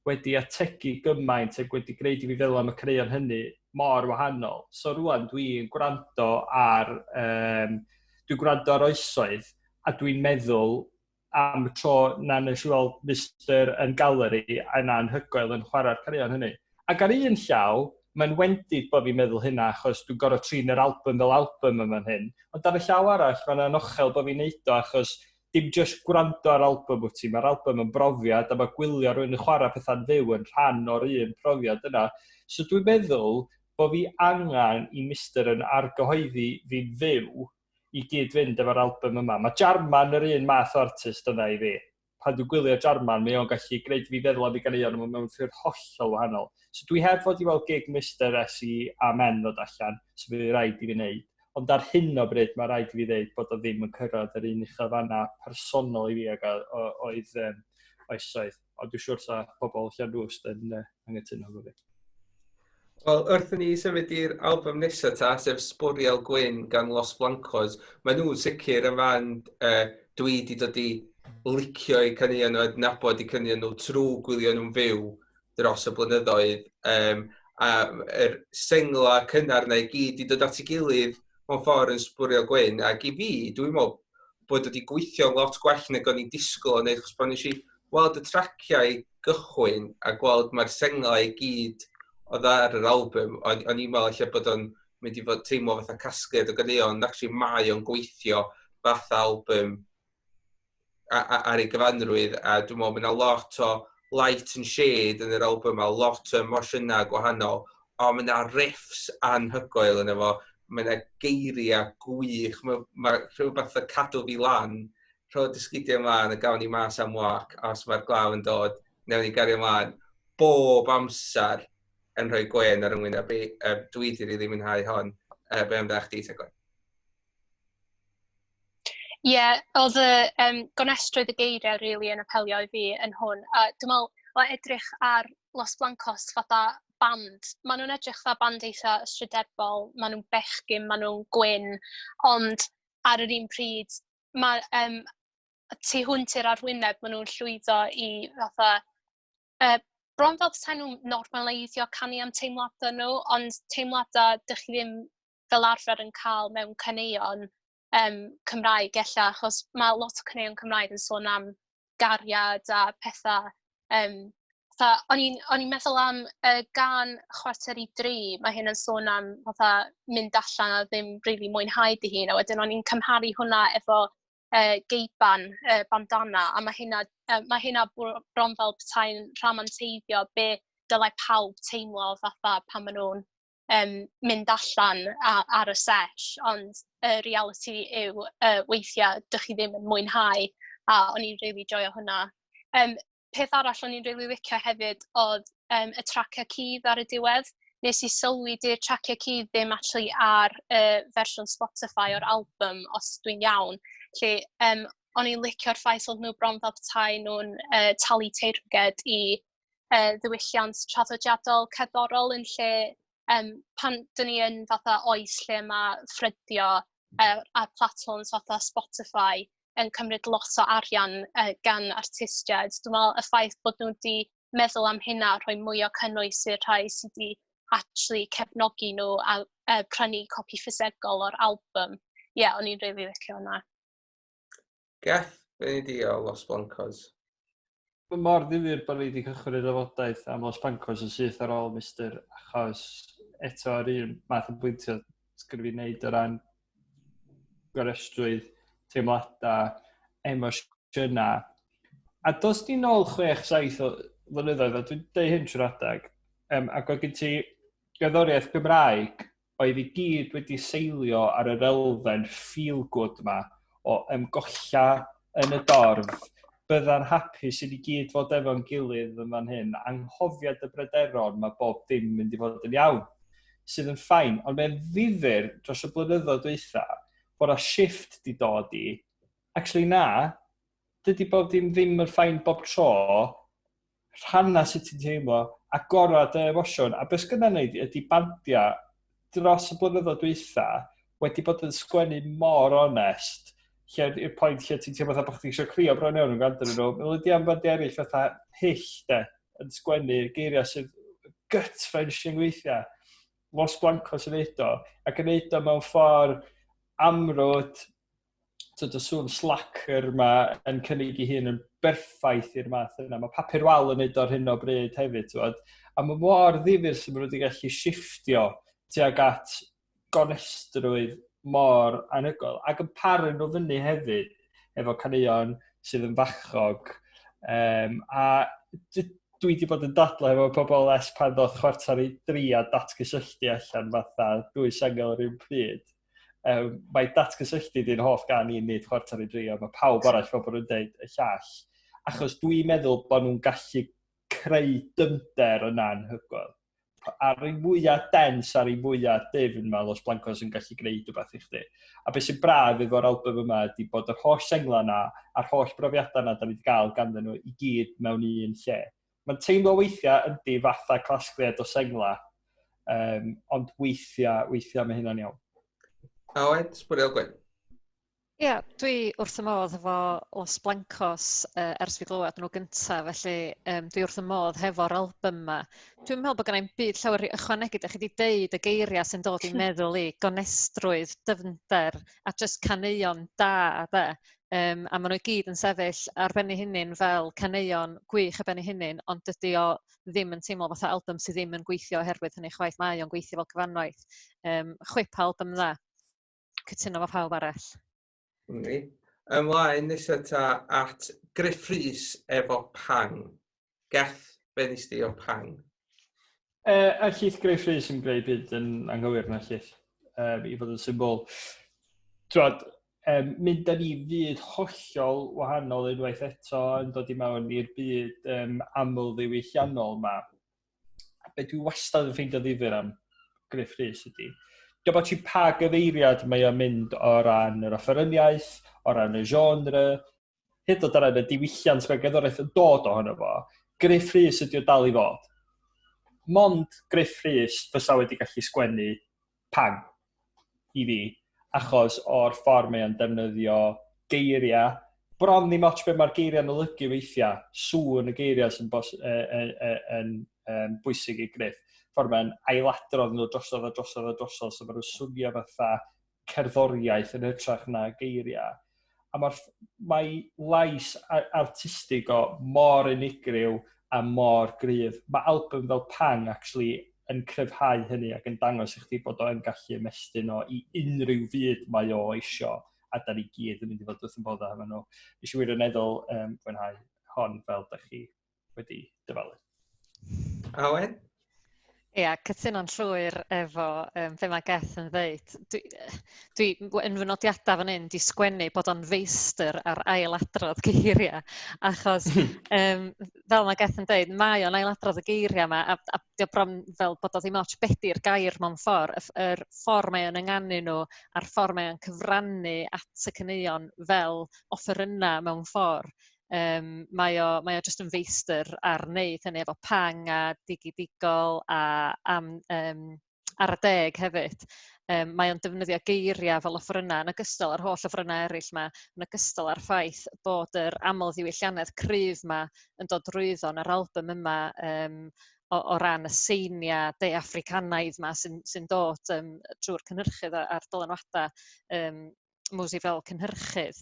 wedi ategu gymaint ac wedi gwneud i fi feddwl am y caneuon hynny mor wahanol. So rwan dwi'n gwrando ar Oesoedd a dwi'n meddwl am y tro na nes i weld Mister yn Galeri a yna anhygoel yn chwarae'r caneuon hynny. Ac ar un llaw, mae'n wendid bod fi'n meddwl hynna achos dwi'n gorfod trin yr album fel album yma hyn. Ond ar y llaw arall, mae'n anochel bod fi'n neud o achos dim just gwrando ar album wyt ti, mae'r album yn brofiad a mae gwylio rhywun yn chwarae pethau'n fyw yn rhan o'r un profiad yna. So dwi'n meddwl bod fi angen i Mister yn argyhoeddi fi'n fyw i gyd fynd efo'r album yma. Mae Jarman yr un math o artist yna i fi. Pan dwi'n gwylio Jarman, mae o'n gallu gwneud fi feddwl am ei ganeuon yma mewn ffyrdd hollol wahanol. So dwi heb fod i weld gig Mister ers i Amen ddod allan, so fydd rhaid i fi wneud. Ond ar hyn o bryd, mae rhaid i fi ddeud bod o ddim yn cyrraedd yr un uchelfanna personol i fi ag oedd Oesoedd. Ond dwi'n siŵr sa pobl Llanrwst yn anghytuno efo fi. Wel, wrth i ni symud i'r album nesaf ta, sef Sbwriel Gwyn gan Los Blancos, maen nhw'n sicr yn fand dwi wedi dod i licio eu caneuon nhw, adnabod eu caneuon nhw trwy gwylio nhw'n fyw dros y blynyddoedd. A yr sengla cynnar na i gyd i dod at ei gilydd mewn ffordd yn Sbwriel Gwyn. Ac i fi, dwi'n meddwl bod wedi gweithio lot gwell nag o'n i'n disgwyl o'n achos pan nes i weld y traciau gychwyn a gweld mae'r senglau i gyd oedd ar yr album, o'n i'n meddwl lle bod o'n mynd i fod teimlo fatha casgliad o ganeuon, ond actually mae o'n gweithio fatha album ar ei gyfanrwydd, a dwi'n meddwl mae yna lot o light and shade yn yr album, a lot o emosiynau gwahanol, ond mae yna riffs anhygoel yn efo, mae yna geiriau gwych, mae rhywbeth yn cadw fi lan, rho dy sgidiau ymlaen a gawn ni mas am wac, a os mae'r glaw yn dod, newn ni gario ymlaen. Bob amser yn rhoi gwen ar yngwyneb i. Dwi wedi rili mwynhau hon. Be amdano chdi, Tegwen? Ie, yeah, oedd y gonestrwydd y geiriau really yn apelio i fi yn hwn. A dwi'n meddwl, o edrych ar Los Blancos fatha band, maen nhw'n edrych fatha band eitha ystrydebol, maen nhw'n bechgyn, maen nhw'n gwyn, ond ar yr un pryd, mae, tu hwnt i'r arwyneb, maen nhw'n llwyddo i fatha, bron fel petai nhw'n normaleiddio canu am teimladau nhw, ond teimladau dych chi ddim fel arfer yn cael mewn caneuon Cymraeg ella, achos mae lot o caneuon Cymraeg yn sôn am gariad a pethau. Fatha, o'n i'n meddwl am gan 2:45, mae hyn yn sôn am fatha mynd allan a ddim rili mwynhau dy hun, a wedyn o'n i'n cymharu hwnna efo Geiban, Bandana, a mae hynna bron fel petai'n rhamanteiddio be dylai pawb teimlo fatha pan maen nhw'n mynd allan ar y sesh, ond y reality yw weithiau dych chi ddim yn mwynhau, a o'n i'n really joio hwnna. Peth arall o'n i'n really licio hefyd oedd y traciau cudd ar y diwedd. Nes i sylwi di'r traciau cudd ddim actually ar y fersiwn Spotify o'r album, os dwi'n iawn. Lle o'n i'n licio'r ffaith oedd nhw bron fel petai nhw'n talu teyrnged i ddiwylliant traddodiadol cerddorol yn lle pan dyn ni yn fatha oes lle mae ffrydio ar platforms fatha Spotify yn cymryd lot o arian gan artistiaid. Dwi'n meddwl y ffaith bod nhw wedi meddwl am hynna, rhoi mwy o cynnwys i'r rhai sydd wedi actually cefnogi nhw a prynu copi ffisegol o'r album. Ie, yeah, o'n i'n really licio hwnna. Geth, be ni di o Los Blancos? Mae mor ddifyr bod ni wedi cychwyn y drafodaeth am Los Blancos yn syth ar ôl Mr. Achos eto yr un math o bwyntio sgynna fi wneud o ran gorestrwydd, teimladau, emosiynau. A dos di nôl 6-7 o flynyddoedd, a dwi'n deud hyn trwy'r adeg, ac oedd gen ti gerddoriaeth Gymraeg oedd i gyd wedi seilio ar yr elfen feel-good yma o ymgolla yn y dorf, bydda'n hapus i ni gyd fod efo'n gilydd yn fan hyn, anghofiad y bryderon, mae bob dim mynd i fod yn iawn, sydd yn fine, ond mae'n ddifyr dros y blynyddoedd dwytha bod a shift di dod i, actually na, dydy bob dim ddim yn fine bob tro, rhanna sut ti'n teimlo, agora dy emosiwn, a beth sgynna wneud ydy bandiau dros y blynyddoedd dwytha wedi bod yn sgwennu mor onest, lle i'r pwynt lle ti'n teimlo fatha bod chdi eisiau crio bron iawn yn gwrando arnyn nhw. Mae'n di am bandiau eraill fatha Hyll, de, yn sgwennu geiriau sydd gut-wrenching weithiau. Los Blancos yn neud o, ac yn neud o mewn ffordd amrwd, tyd, y sŵn slacker ma yn cynnig ei hun yn berffaith i'r math yna. Mae Papur Wal yn neud o ar hyn o bryd hefyd, tywod. A mae mor ddifyr sy'n maen nhw wedi gallu shifftio tuag at gonestrwydd mor anhygoel. Ac yn paru nhw fyny hefyd efo caneuon sydd yn fachog. A dwi wedi bod yn dadlau efo pobl ers pan ddoth 2:45 a Datgysylltu allan fatha dwy sengl yr un pryd. Mae Datgysylltu di'n hoff gan i nid 2:45, ond mae pawb arall fel bod nhw'n deud y llall. Achos dwi'n meddwl bod nhw'n gallu creu dyfnder yna anhygoel. Ar ei mwyaf dens, ar ei mwyaf dyfn, mae Los Blancos yn gallu gwneud rhywbeth i chdi. A beth sy'n braf efo'r album yma ydy bod yr holl sengla yna a'r holl brofiadau yna da ni wedi gael ganddyn nhw i gyd mewn un lle. Mae'n teimlo weithiau yndi fatha casgliad o sengla, ond weithiau mae hynna'n iawn. A oed, Sbwriel Gwyn? Ie, yeah, dwi wrth y modd efo Los Blancos ers fi glywed nhw gyntaf, felly dwi wrth y modd hefo'r album yma. Dwi'n meddwl bod gennai'm byd llawer i ychwanegu, da chi wedi deud y geiriau sy'n dod i'n meddwl i, gonestrwydd, dyfnder, a jyst caneuon da, de. A maen nhw i gyd yn sefyll ar ben eu hunain fel caneuon gwych ar ben eu hunain, ond dydy o ddim yn teimlo fatha album sydd ddim yn gweithio oherwydd hynny chwaith, mae o'n gweithio fel cyfanwaith. Chwip album dda. Cytuno fo pawb arall. Ni. Ymlaen nesaf ta at Gruff Rhys efo Pang. Geth, be nes di o Pang? A llith Gruff Rhys yn greu byd yn anghywir na llith, i fod yn syml. Twad, mynd â ni fyd hollol wahanol unwaith eto yn dod i mewn i'r byd aml ddiwylliannol ma. Be dwi wastad yn ffeindio ddifyr am Gruff Rhys ydy, diolch bod ti pa gyfeiriad mae o'n mynd o ran yr offeryniaeth, o ran y genre, hyd yn oed o ran y diwylliant mae gerddoriaeth yn dod ohono fo, Gruff Rhys ydy o dal i fod. Mond Gruff Rhys fysa wedi gallu sgwennu Pang i fi, achos o'r ffordd mae o'n defnyddio geiriau, bron ddim ots beth mae'r geiriau'n olygu weithiau, sŵn y geiriau sy'n yn bwysig i Gruff. Ffordd mae'n ailadrodd nhw drosodd a drosodd a drosodd, so maen nhw'n swnio fatha cerddoriaeth yn hytrach na geiriau. A mae lais artistig o mor unigryw a mor gryf. Mae album fel Pang actually yn cryfhau hynny ac yn dangos i chdi bod o'n gallu ymestyn o i unrhyw fyd mae o isio, a da ni gyd yn mynd i fod wrth yn boddau efo nhw. Nes i wirioneddol fwynhau hon fel da chi wedi dyfalu. Awen? Ia, cytuno'n llwyr efo be mae Geth yn ddeud. Dwi yn fy nodiadau fan hyn di sgwennu bod o'n feistr ar ailadrodd geiriau, achos fel mae Geth yn deud, mae o'n ailadrodd y geiriau yma, a dio bron fel bod o ddim ots be di'r gair mewn ffordd, yr ffordd mae o'n ynganu nhw, a'r ffordd mae o'n cyfrannu at y caneuon fel offerynnau mewn ffordd. Mae o jyst yn feistr ar wneud hynny efo Pang a Digi Digol a am, ar y deg hefyd. Mae o'n defnyddio geiriau fel offerynnau yn ogystal â'r holl offerynnau eraill yma, yn ogystal â'r ffaith bod yr aml ddiwylliannedd cryf yma yn dod drwyddo yn yr album yma, o ran y seiniau de Africanaidd yma sy'n dod trwy'r cynhyrchydd a'r dylanwadau Mwsi fel cynhyrchydd.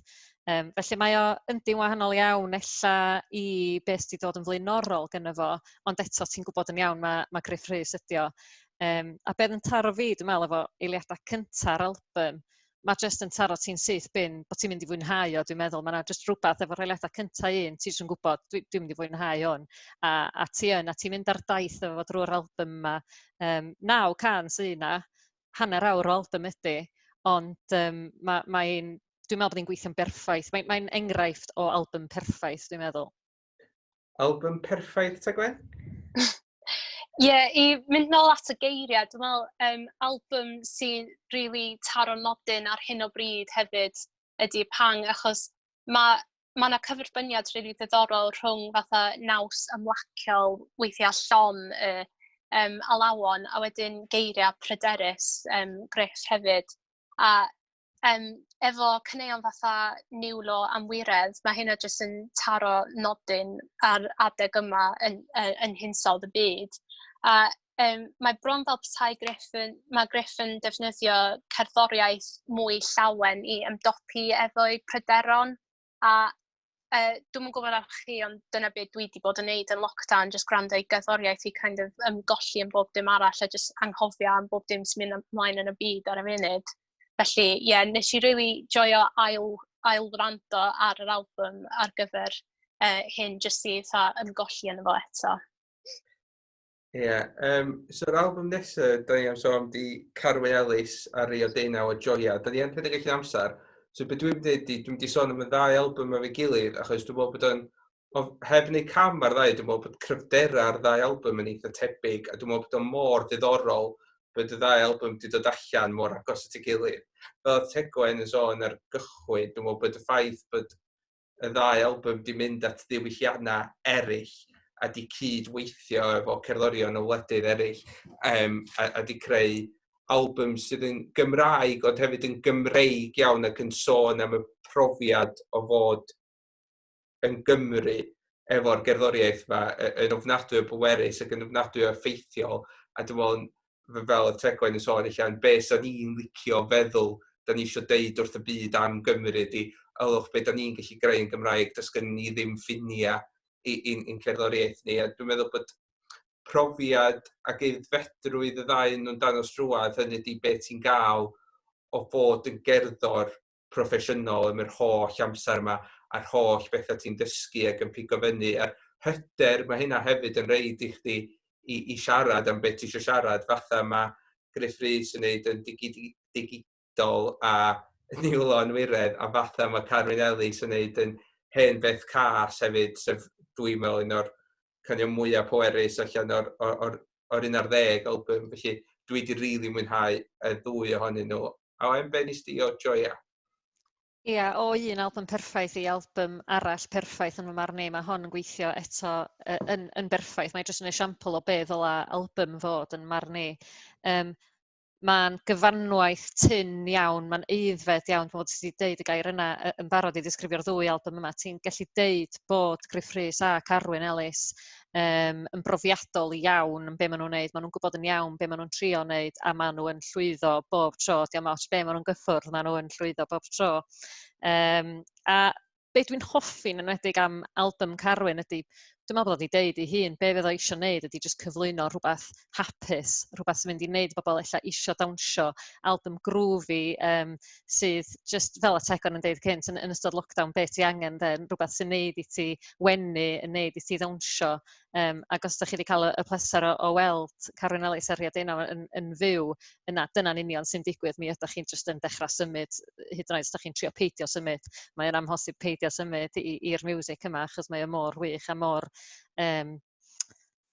Felly mae o yndi'n wahanol iawn ella i beth sydd wedi dod yn flaenorol gynno fo, ond eto ti'n gwybod yn iawn mae Gruff Rhys ydi o. A beth yn taro fi, dwi'n meddwl, efo eiliadau cynta'r album, mae jyst yn taro ti'n syth bin bod ti'n mynd i fwynhau o, dwi'n meddwl. Mae yna jyst rhywbeth efo'r eiliadau cyntaf un, ti jyst yn gwybod, dwi'n mynd i fwynhau hwn. A ti yn, a ti'n mynd ar daith efo fo drwy'r album yma. 9 can sydd yna, hanner awr o album ydy, ond dwi'n meddwl bod hi'n gweithio'n berffaith. Mae'n enghraifft o album perffaith, dwi'n meddwl. Album perffaith, ta Gwen? Ie, yeah, i mynd nôl at y geiriau, dwi'n meddwl album sy'n really taro nodyn ar hyn o bryd hefyd ydy Pang, achos mae yna cyferbyniad really ddiddorol rhwng fatha naws ymlaciol, weithiau llon y alawon, a wedyn geiriau pryderus Gruff hefyd. A efo caneuon fatha Niwlo am Wiredd, mae hynna jyst yn taro nodyn ar adeg yma yn hinsawdd y byd. A mae bron fel petai mae Gruff yn defnyddio cerddoriaeth mwy llawen i ymdopi efo'i pryderon. A dwi'm yn gwybod am chi, ond dyna beth dwi wedi bod yn neud yn lockdown, just gwrando i gerddoriaeth i kind of ymgolli yn bob dim arall a just anghofio am bob dim sy'n mynd ymlaen yn y byd ar y funud. Felly, ie, yeah, nes i really joio ail wrando ar yr album ar gyfer hyn, jyst i fatha ymgolli yn fo eto. Ie, yeah, so yr album nesaf, da ni am sôn di Carwyn Ellis a Rio Deunaw o Joia. Da ni yn rhedeg allan amser. So beth dwi'n dweud di, dwi'n di sôn am y ddau album efo'i gilydd, achos dwi'n meddwl bod o'n, heb wneud cam ar ddau, dwi'n meddwl bod cryfderau ar ddau album yn eitha tebyg, a dwi'n meddwl bod o'n mor ddiddorol bod y ddau album wedi dod allan mor agos at ei gilydd. Fel oedd Tegwen yn sôn ar gychwyn, dwi'n meddwl bod y ffaith bod y ddau album wedi mynd at ddiwylliannau eraill a di cydweithio efo cerddorion o wledydd eraill, a di creu album sydd yn Gymraeg ond hefyd yn Gymreig iawn ac yn sôn am y profiad o fod yn Gymru efo'r gerddoriaeth yma yn ofnadwy o bwerus ac yn ofnadwy o effeithiol, a dwi'n meddwl, fel y Tegwen yn sôn allan, be sa'n ni'n licio feddwl da ni eisiau deud wrth y byd am Gymru ydy, ylwch be da ni'n gallu greu yn Gymraeg, does gen ni ddim ffiniau i'n cerddoriaeth ni. A dwi'n meddwl bod profiad ac aeddfedrwydd y ddau nhw'n dangos drwadd, hynny ydy beth ti'n gael o fod yn gerddor proffesiynol am yr holl amser yma a'r holl bethau ti'n dysgu ac yn pigo fyny a'r hyder mae hynna hefyd yn reid i chdi i siarad am beth ti eisiau siarad, fatha mae Gruff Rhys yn neud yn digidol a Niwlo Anwiredd, a fatha mae Carwyn Ellis yn neud yn Hen Beth Cas hefyd, sef dwi'n meddwl un o'r caneuon mwyaf pwerus allan o'r 11 album. Felly dwi wedi rili really mwynhau y ddwy ohonyn nhw. A o'n be nes di o joia? Ia, o un album perffaith i album arall perffaith yn fy marn i, mae hon yn gweithio eto yn berffaith. Mae jyst yn esiampl o be ddyla album fod yn marn i. Mae'n gyfanwaith tynn iawn, mae'n aeddfed iawn, dwi'n meddwl ti wedi deud y gair yna yn barod i ddisgrifio'r ddwy album yma. Ti'n gallu deud bod Gruff Rhys a Carwyn Ellis yn brofiadol iawn yn be maen nhw'n neud. Maen nhw'n gwybod yn iawn be maen nhw'n trio neud a maen nhw yn llwyddo bob tro. Diolch ots be maen nhw'n gyffwrdd, maen nhw yn llwyddo bob tro. A be dwi'n hoffi'n enwedig am album Carwyn ydy, dwi'n meddwl bod o wedi deud ei hun, be fydd o eisiau neud ydy jyst cyflwyno rhywbeth hapus, rhywbeth sy'n mynd i wneud bobl ella isio dawnsio, album groovy, sydd just fel y Tegwen yn deud cynt, yn ystod lockdown, be ti angen de, rhywbeth sy'n neud i ti wenu, yn neud i ti ddawnsio. Ac os ydych chi wedi cael y pleser o weld Carwyn Ellis a Rhia Deunaw yn fyw, yna dyna'n union sy'n digwydd. Mi ydych chi'n jyst yn dechrau symud, hyd yn oed os ydych chi'n trio peidio symud. Mae'n amhosib peidio symud i'r music yma, achos mae o mor wych a mor,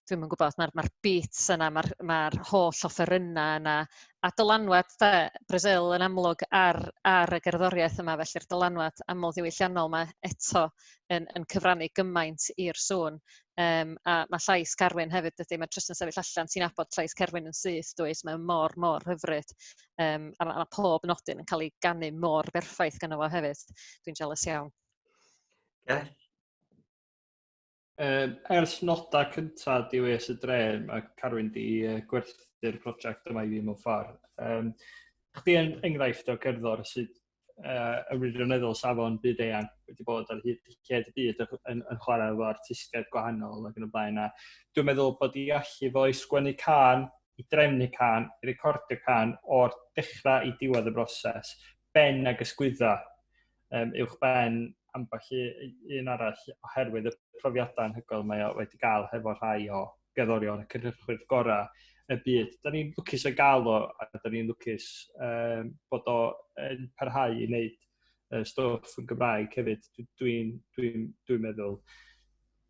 dwi'm yn gwybod, mae'r beats yna, mae'r holl offerynnau yna, a dylanwad de, Brazil yn amlwg ar y gerddoriaeth yma, felly'r dylanwad aml ddiwylliannol yma eto yn cyfrannu gymaint i'r sŵn. A mae llais Carwyn hefyd, dydy, mae jyst yn sefyll allan, ti'n nabod llais Carwyn yn syth, dwyt, mae'n mor, mor hyfryd. A mae pob nodyn yn cael ei ganu mor berffaith gynno fo hefyd. Dwi'n jealous iawn. Yeah. Ers noda cynta Diwys y Dre, mae Carwyn di gwerthu'r prosiect yma i fi mewn ffordd. Chdi yn enghraifft o gerddor sydd yn wirioneddol safon byd eang, wedi bod ar hyd lled y byd yn chwarae efo artistiaid gwahanol ac yn y blaen. A dwi'n meddwl bod i allu fo i sgwennu cân, i drefnu cân, i recordio cân o'r dechrau i diwedd y broses, ben ag ysgwydda, uwch ben ambell un arall oherwydd y profiadau anhygoel mae o wedi gael hefo rhai o gerddorion y cynhyrchwyr gorau y byd. Da ni'n lwcus o gael o, a da ni'n lwcus bod o yn parhau i wneud stwff yn Gymraeg hefyd, dwi'n meddwl.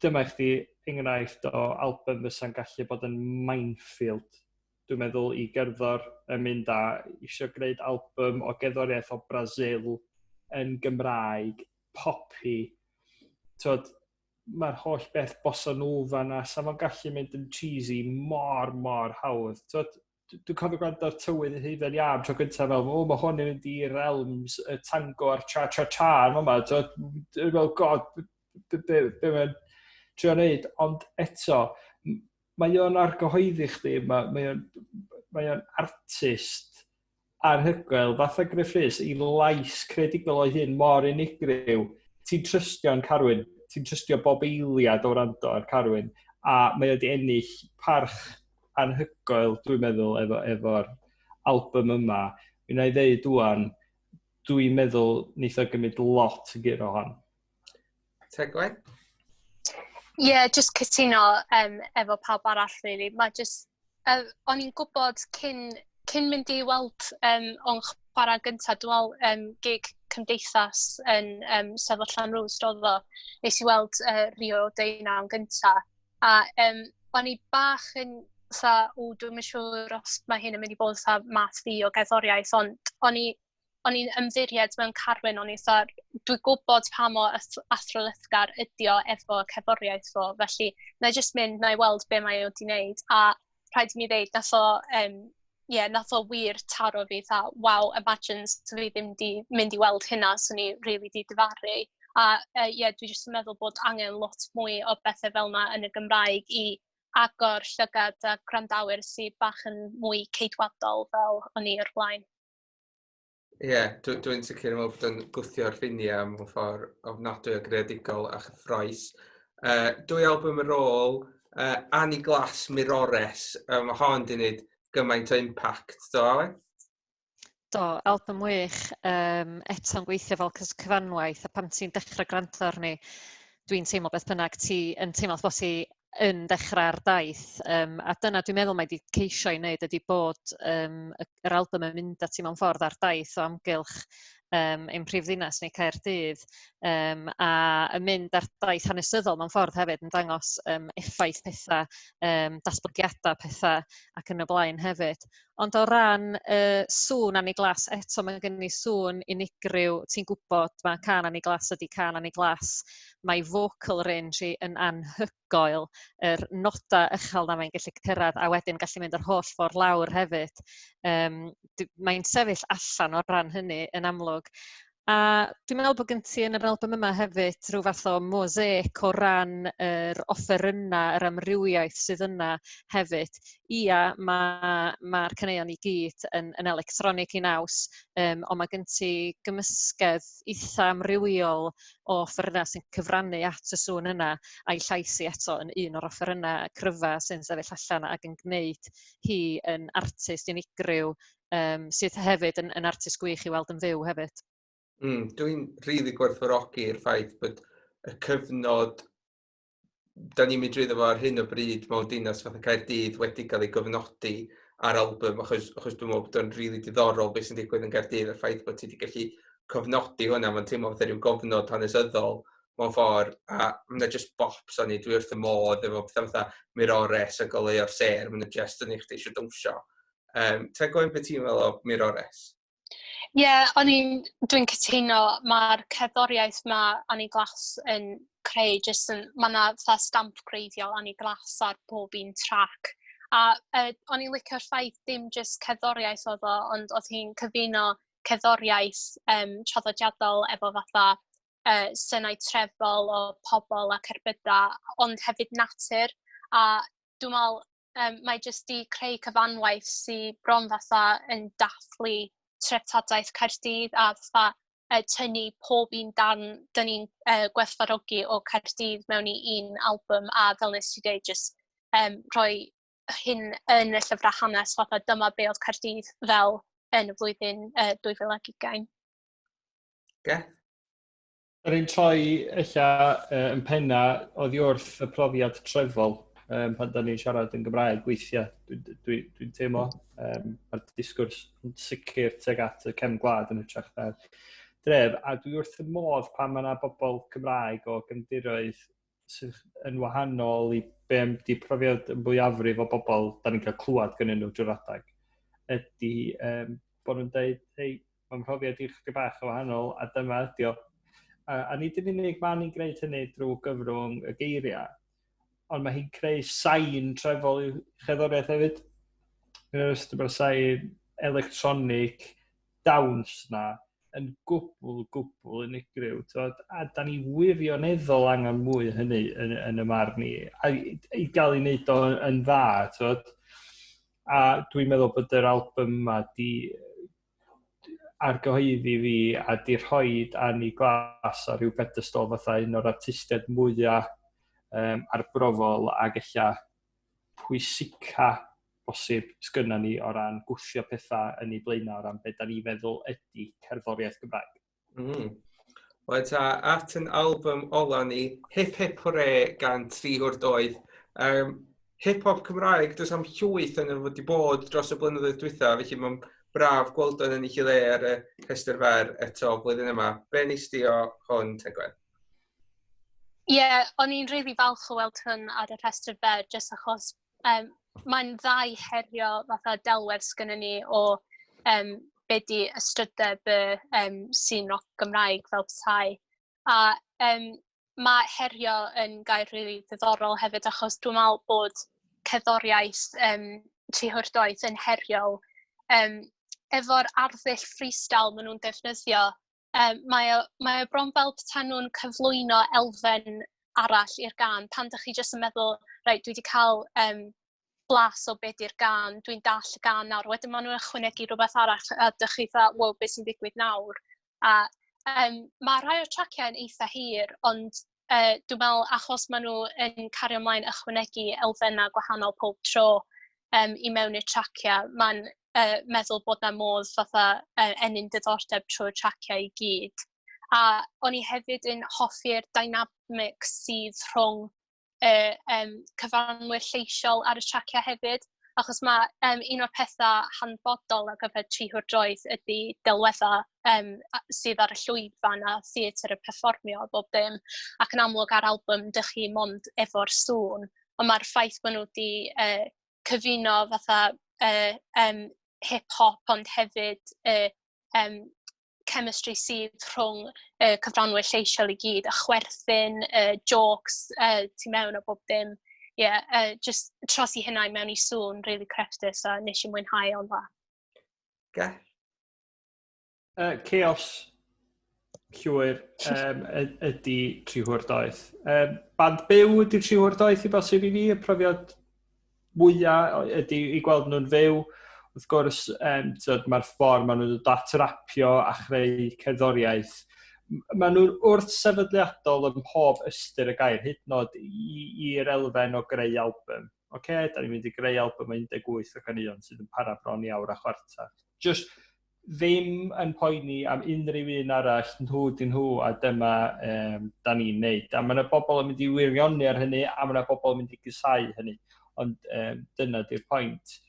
Dyma i chdi enghraifft o album fysa'n gallu bod yn minefield. Dwi'n meddwl i gerddor yn mynd a eisiau gwneud album o gerddoriaeth o Brazil yn Gymraeg, poppy. Twod, mae'r holl beth bossa nova na, sa fo'n gallu mynd yn cheesy mor, mor hawdd. Twod, dwi'n cofio gwrando ar Tywydd y Hufen Iâ am tro gyntaf fel, o, mae hwn yn mynd i realms y tango a'r cha-cha-cha yn fama. Twod, dwi'n meddwl, God, be mae'n trio wneud? Ond eto, mae o'n argyhoeddi chdi, mae o'n artist anhygoel, fatha Gruff Rhys, i lais creadigol o'i hun mor unigryw. Ti'n trystio'n Carwyn, ti'n trystio bob eiliad o wrando ar Carwyn, a mae o wedi ennill parch anhygoel, dwi'n meddwl, efo'r album yma. Mi wna i ddeud ŵan, dwi'n meddwl neith o gymryd lot yn gyr o hon. Tegwen? Ie, yeah, just cytuno efo pawb arall, really. Mae just, o'n i'n gwybod cyn mynd i weld o'n chwarae gyntaf, dwi'n meddwl gig cymdeithas yn Steddfod Llanrwst oedd o. Nes i weld Rio Deunaw yn gyntaf. A o'n i bach yn, fatha, o, dwi'm yn siŵr os mae hyn yn mynd i bod fatha math fi o gerddoriaeth, ond o'n i'n ymddiried mewn Carwyn, o'n i fatha, dwi'n gwybod pa mor athrylithgar ydi o efo cerddoriaeth fo, felly na i jyst mynd, na i weld be mae o wedi wneud. A rhaid i mi ddeud, nath o Yeah, nath o wir taro fi, tha, wow, imagine so fi ddim di mynd i weld hynna, so ni really di difaru. A yeah, dwi jyst yn meddwl bod angen lot mwy o bethau fel yna yn y Gymraeg i agor llygad a gwrandawyr sydd bach yn mwy ceidwadol fel o'n i o'r blaen. Ie, yeah, dwi'n dwi sicr yn meddwl bod yn gwthio'r ffiniau mewn ffordd ofnadwy o greadigol a chyffroes. Dwy album ar ôl, Annie Glass Mirores, mae hon di wneud gymaint o impact, do, Awen? Do, album wych, eto'n gweithio fel cyfanwaith, a pan ti'n dechrau gwrando arni, dwi'n teimlo beth bynnag ti yn teimlo bod ti yn dechrau'r daith. A dyna dwi'n meddwl mae wedi ceisio i wneud ydy bod yr album yn mynd â ti mewn ffordd ar daith o amgylch ein prifddinas neu Caerdydd, a yn mynd ar daith hanesyddol mewn ffordd hefyd yn dangos effaith pethau, datblygiadau pethau ac yn y blaen hefyd. Ond o ran sŵn Annie Glass, eto mae gen i sŵn unigryw, ti'n gwybod mae cân Annie Glass ydy cân Annie Glass. Mae vocal range hi yn anhygoel, yr noda uchel na mae'n gallu cyrraedd a wedyn gallu mynd yr holl ffordd lawr hefyd. Mae'n sefyll allan o ran hynny yn amlwg. A dwi'n meddwl bod gen ti yn yr album yma hefyd rhyw fath o mosaic o ran yr offerynnau, yr amrywiaeth sydd yna hefyd. Ia, mae'r ma caneuon i gyd yn electronig i naws, ond mae gen ti gymysgedd eitha amrywiol o offerynnau sy'n cyfrannu at y sŵn yna, a'i llais i eto yn un o'r offerynnau cryfa sy'n sefyll allan ac yn gwneud hi yn artist unigryw, sydd hefyd yn artist gwych i weld yn fyw hefyd. Dwi'n rili gwerthfawrogi'r ffaith bod y cyfnod da ni'n mynd drwyddo fo ar hyn o bryd mewn dinas fatha Caerdydd wedi cael ei gofnodi ar album, achos dwi'n meddwl bod o'n rili diddorol beth sy'n digwydd yn Gaerdydd, a'r ffaith bod ti wedi gallu cofnodi hwnna, mae'n teimlo fatha rhyw gofnod hanesyddol mewn ffordd, a mae'n just bops o'n i, dwi wrth y modd efo pethau fatha Mirores a Goleuo'r Sêr, mae'n just yn eich chi eisiau dawnsio. Ti'n gwybod beth ti'n meddwl o Mirores? Ie, yeah, dwi'n cytuno, mae'r cerddoriaeth mae Annie Glass yn creu, jyst yn, mae yna fatha stamp greiddiol Annie Glass ar bob un track. A o'n i'n licio'r ffaith dim jyst cerddoriaeth oedd o, ond oedd hi'n cyfuno cerddoriaeth traddodiadol efo fatha synau trefol o pobl a cerbydau, ond hefyd natur. A dwi'n meddwl, mae jyst di creu cyfanwaith sydd bron fatha yn dathlu treftadaeth Caerdydd a fatha tynnu pob un darn dyn ni'n gwerthfawrogi o Caerdydd mewn i un album, a fel nes i dweud, jyst rhoi hyn yn y llyfrau hanes fatha dyma be oedd Caerdydd fel yn y flwyddyn 2020. Ge? Yr un troi ella yn penna oddi wrth y profiad trefol pan da ni'n siarad yn Gymraeg weithiau, dwi teimlo. Mae'r disgwrs yn sicr tuag at y cefn gwlad yn hytrach na'r dref. A dwi wrth y modd pan mae yna bobl Cymraeg o gefndiroedd sydd yn wahanol i be di profiad yn fwyafrif o bobl da ni'n cael clywed gynnyn nhw drwy'r adeg, ydy bod nhw'n dweud, hei, mae'n profiad i chdi bach o wahanol, a dyma ydi o. A nid yn unig mae ni'n gwneud hynny drwy gyfrwng y geiriau, ond mae hi'n creu sain trefol i'w cherddoriaeth hefyd. Yn ystod mae'r sain electronig dawns na yn gwbl, gwbl unigryw. Twod? A da ni wirioneddol angen mwy o hynny yn y marn ni. A i gael ei wneud o yn dda. Twod? A dwi'n meddwl bod yr album yma di argyhoeddi fi a di rhoid Annie Glass ar ryw pedestal fatha un o'r artistiaid mwyaf arbrofol ac ella pwysica bosib sgynna ni o ran gwthio pethau yn ei blaenau o ran beth da ni feddwl ydy cerddoriaeth Gymraeg. Wel ta, at yn album ola ni, Hip Hip Hooray gan Tri Hwr Doedd. Hip Hop Cymraeg, does am llwyth yn wedi bod dros y blynyddoedd dwytha, felly mae'n braf gweld o'n ennill i le ar y rhestr fer eto blwyddyn yma. Be nes di o hwn, Tegwen? Ie, yeah, o'n i'n rili falch o weld hwn ar y rhestr fer, jyst achos mae'n dda i herio fatha delwedd sgynnon ni o be di ystrydeb y sîn roc Gymraeg fel petai. A mae herio yn gair rili ddiddorol hefyd, achos dwi'n meddwl bod cerddoriaeth Tri Hwr Doeth yn heriol. Efo'r arddull freestyle maen nhw'n defnyddio, mae o bron fel petai nhw'n cyflwyno elfen arall i'r gân. Pan dych chi jyst yn meddwl, reit, dwi wedi cael blas o beth di'r gân, dwi'n dall y gân nawr. Wedyn maen nhw'n ychwanegu rhywbeth arall a dych chi fatha, wow, beth sy'n digwydd nawr? A mae rhai o'r traciau yn eitha hir, ond dwi'n meddwl achos maen nhw yn cario ymlaen ychwanegu elfennau gwahanol pob tro i mewn i'r traciau, mae'n meddwl bod na modd fatha ennyn diddordeb trwy'r traciau i gyd. A o'n i hefyd yn hoffi'r dynamics sydd rhwng y cyfanwyr lleisiol ar y traciau hefyd. Achos mae un o'r pethau hanfodol ar gyfer Tri Hwr Doeth ydy delweddau sydd ar y llwyfan a theatr y perfformio a bob dim. Ac yn amlwg ar album, dych chi mond efo'r sŵn. Ond mae'r ffaith bod nhw wedi cyfuno fatha hip-hop ond hefyd chemistry sydd rhwng y cyfranwyr lleisiol i gyd, y chwerthin, jokes tu mewn o bob dim. Yeah, just trosi hynna i mewn i sŵn really crefftus a nes i mwynhau o'n dda. Ge? Chaos llwyr ydy Tri Hwr Doeth. Band byw ydy Tri Hwr Doeth i bosib i fi, y profiad mwyaf ydy i gweld nhw'n fyw. Wrth gwrs, mae'r ffordd maen nhw'n dod at rapio a chreu cerddoriaeth. Maen nhw'n wrth sefydliadol ym mhob ystyr y gair, hyd yn oed i'r elfen o greu album. Oce, da ni'n mynd i greu album o 18 o ganeuon sydd yn para bron i awr a chwarter. Just ddim yn poeni am unrhyw un arall, nhw dyn nhw, a dyma da ni'n neud. A mae yna bobl yn mynd i wirioni ar hynny, a mae yna bobl yn mynd i gysau hynny. Ond dyna di'r pwynt.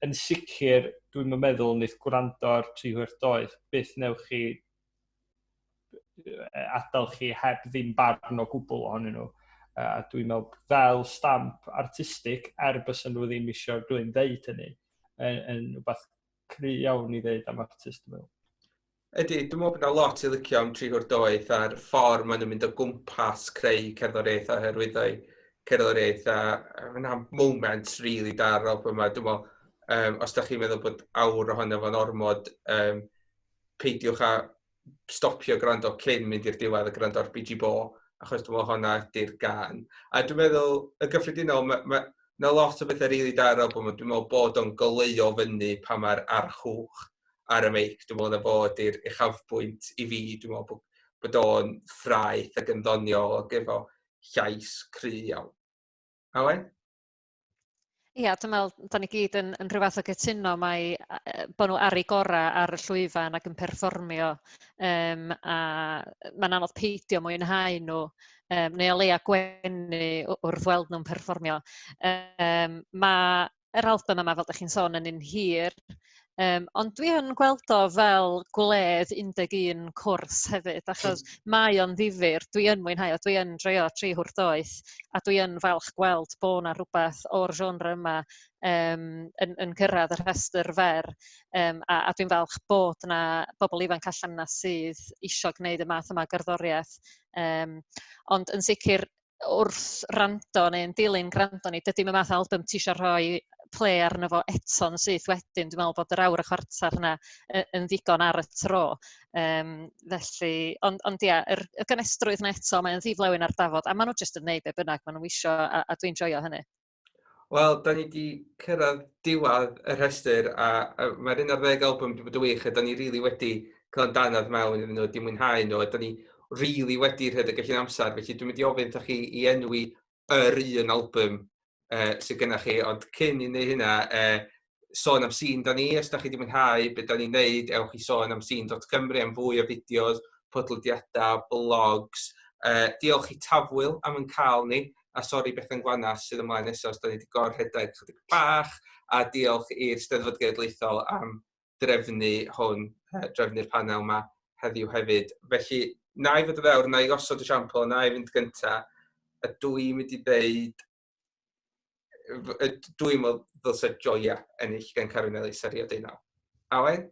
Yn sicr, dwi'n meddwl wneith gwrando ar Tri Hwr Doeth, byth newch chi adael chi heb ddim barn o gwbl ohonyn nhw. A dwi'n meddwl fel stamp artistig, er bysa nhw ddim eisiau rhywun ddeud hynny, yn rhywbeth cry iawn i ddeud am artist, dwi'n meddwl. Ydy, dwi'n meddwl bod yna lot i licio am Tri Hwr Doeth a'r ffordd maen nhw'n mynd o gwmpas creu cerddoriaeth a hyrwyddo cerddoriaeth a mae yna moments really da ar album yma. Dwi'n meddwl, os da chi'n meddwl bod awr ohono fo'n ormod, peidiwch â stopio gwrando cyn mynd i'r diwedd a gwrando ar BG Bo, achos dwi'n meddwl hwnna ydy'r gân. A dwi'n meddwl, y gyffredinol, mae ma, ma lot o bethau rili da ar album, dwi'n meddwl bod o'n goleuo fyny pan mae'r archwch ar y meic. Dwi'n meddwl na fod i'r uchafbwynt i fi, dwi'n meddwl bod o'n ffraeth ac yn ddoniol ac efo llais cry iawn. Awen? Ia, dwi'n meddwl, da ni gyd yn rhyw fath o gytuno mai bod nhw ar eu gorau ar y llwyfan ac yn perfformio, a mae'n anodd peidio mwynhau nhw, neu o leia gwenu wrth weld nhw'n perfformio. Mae yr album yma, fel ydych chi'n sôn, yn un hir, ond dwi yn gweld o fel gwledd 11 cwrs hefyd, achos mae o'n ddifyr, dwi yn mwynhau o, dwi yn joio Tri Hwr Doeth, a dwi yn falch gweld bod 'na rhywbeth o'r genre yma yn cyrraedd y rhestr fer, a dwi'n falch bod 'na bobl ifanc allan yna sydd isio gwneud y math yma o gerddoriaeth. Ond yn sicr, wrth rando neu yn dilyn gwrando ni, dydy y math o album ti isio rhoi play arno fo eto'n syth wedyn. Dwi'n meddwl bod yr awr a chwarter yna yn ddigon ar y tro. Felly, ond ia, y gynestrwydd 'na eto, mae'n ddiflewyn ar dafod, a maen nhw jyst yn neud be bynnag maen nhw isio, a dwi'n joio hynny. Wel, da ni wedi cyrraedd diwedd y rhestr, a mae'r 11 album wedi bod yn wych, a da ni rili wedi cael yn danad mewn iddyn nhw, wedi mwynhau nhw, a da ni rili wedi rhedeg allan amser, felly dwi'n mynd i ofyn wrthych chi i enwi yr un album sydd gennych chi, ond cyn i wneud hynna, sôn am sîn da ni, os da chi wedi mwynhau beth da ni'n neud, ewch i sôn am sîn.cymru am fwy o fideos, podlediadau, blogs. Diolch i Tafwyl am yn cael ni, a sori Bethan Gwanas sydd ymlaen nesaf os da ni wedi gorrhedeg chydig bach, a diolch i'r Steddfod Genedlaethol am drefnu hwn, drefnu'r panel yma heddiw hefyd. Felly, na i fod y ddewr, na i osod y siampl, na i fynd gynta, a dwi'n mynd i ddeud, dwi'n meddwl ddylse Joia ennill gan Carwyn Ellis ar Rio Deunaw. Awen?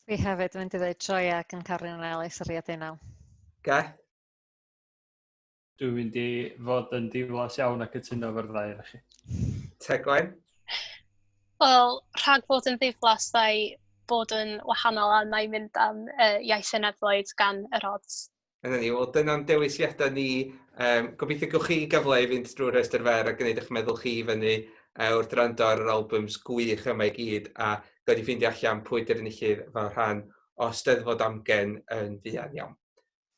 Dwi hefyd yn mynd i ddeud Joia gan Carwyn Ellis ar Rio Deunaw. Ge? Dwi'n mynd i fod yn diflas iawn ac cytuno efo'r ddau ohonoch chi. Tegwen? Wel, rhag fod yn ddiflas, ddau bod yn wahanol a na i mynd am Iaith y Nefoedd gan yr Ods. Yna ni, wel dyna'n dewisiadau ni. Gobeithio gewch chi gyfle i fynd drwy'r rhestr fer a gwneud eich meddwl chi i fyny wrth rando ar yr albums gwych yma i gyd a dod i ffeindio allan pwy di'r enillydd fel rhan o Steddfod Amgen yn fuan iawn.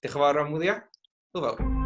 Diolch yn fawr am wylio. Hwyl fawr.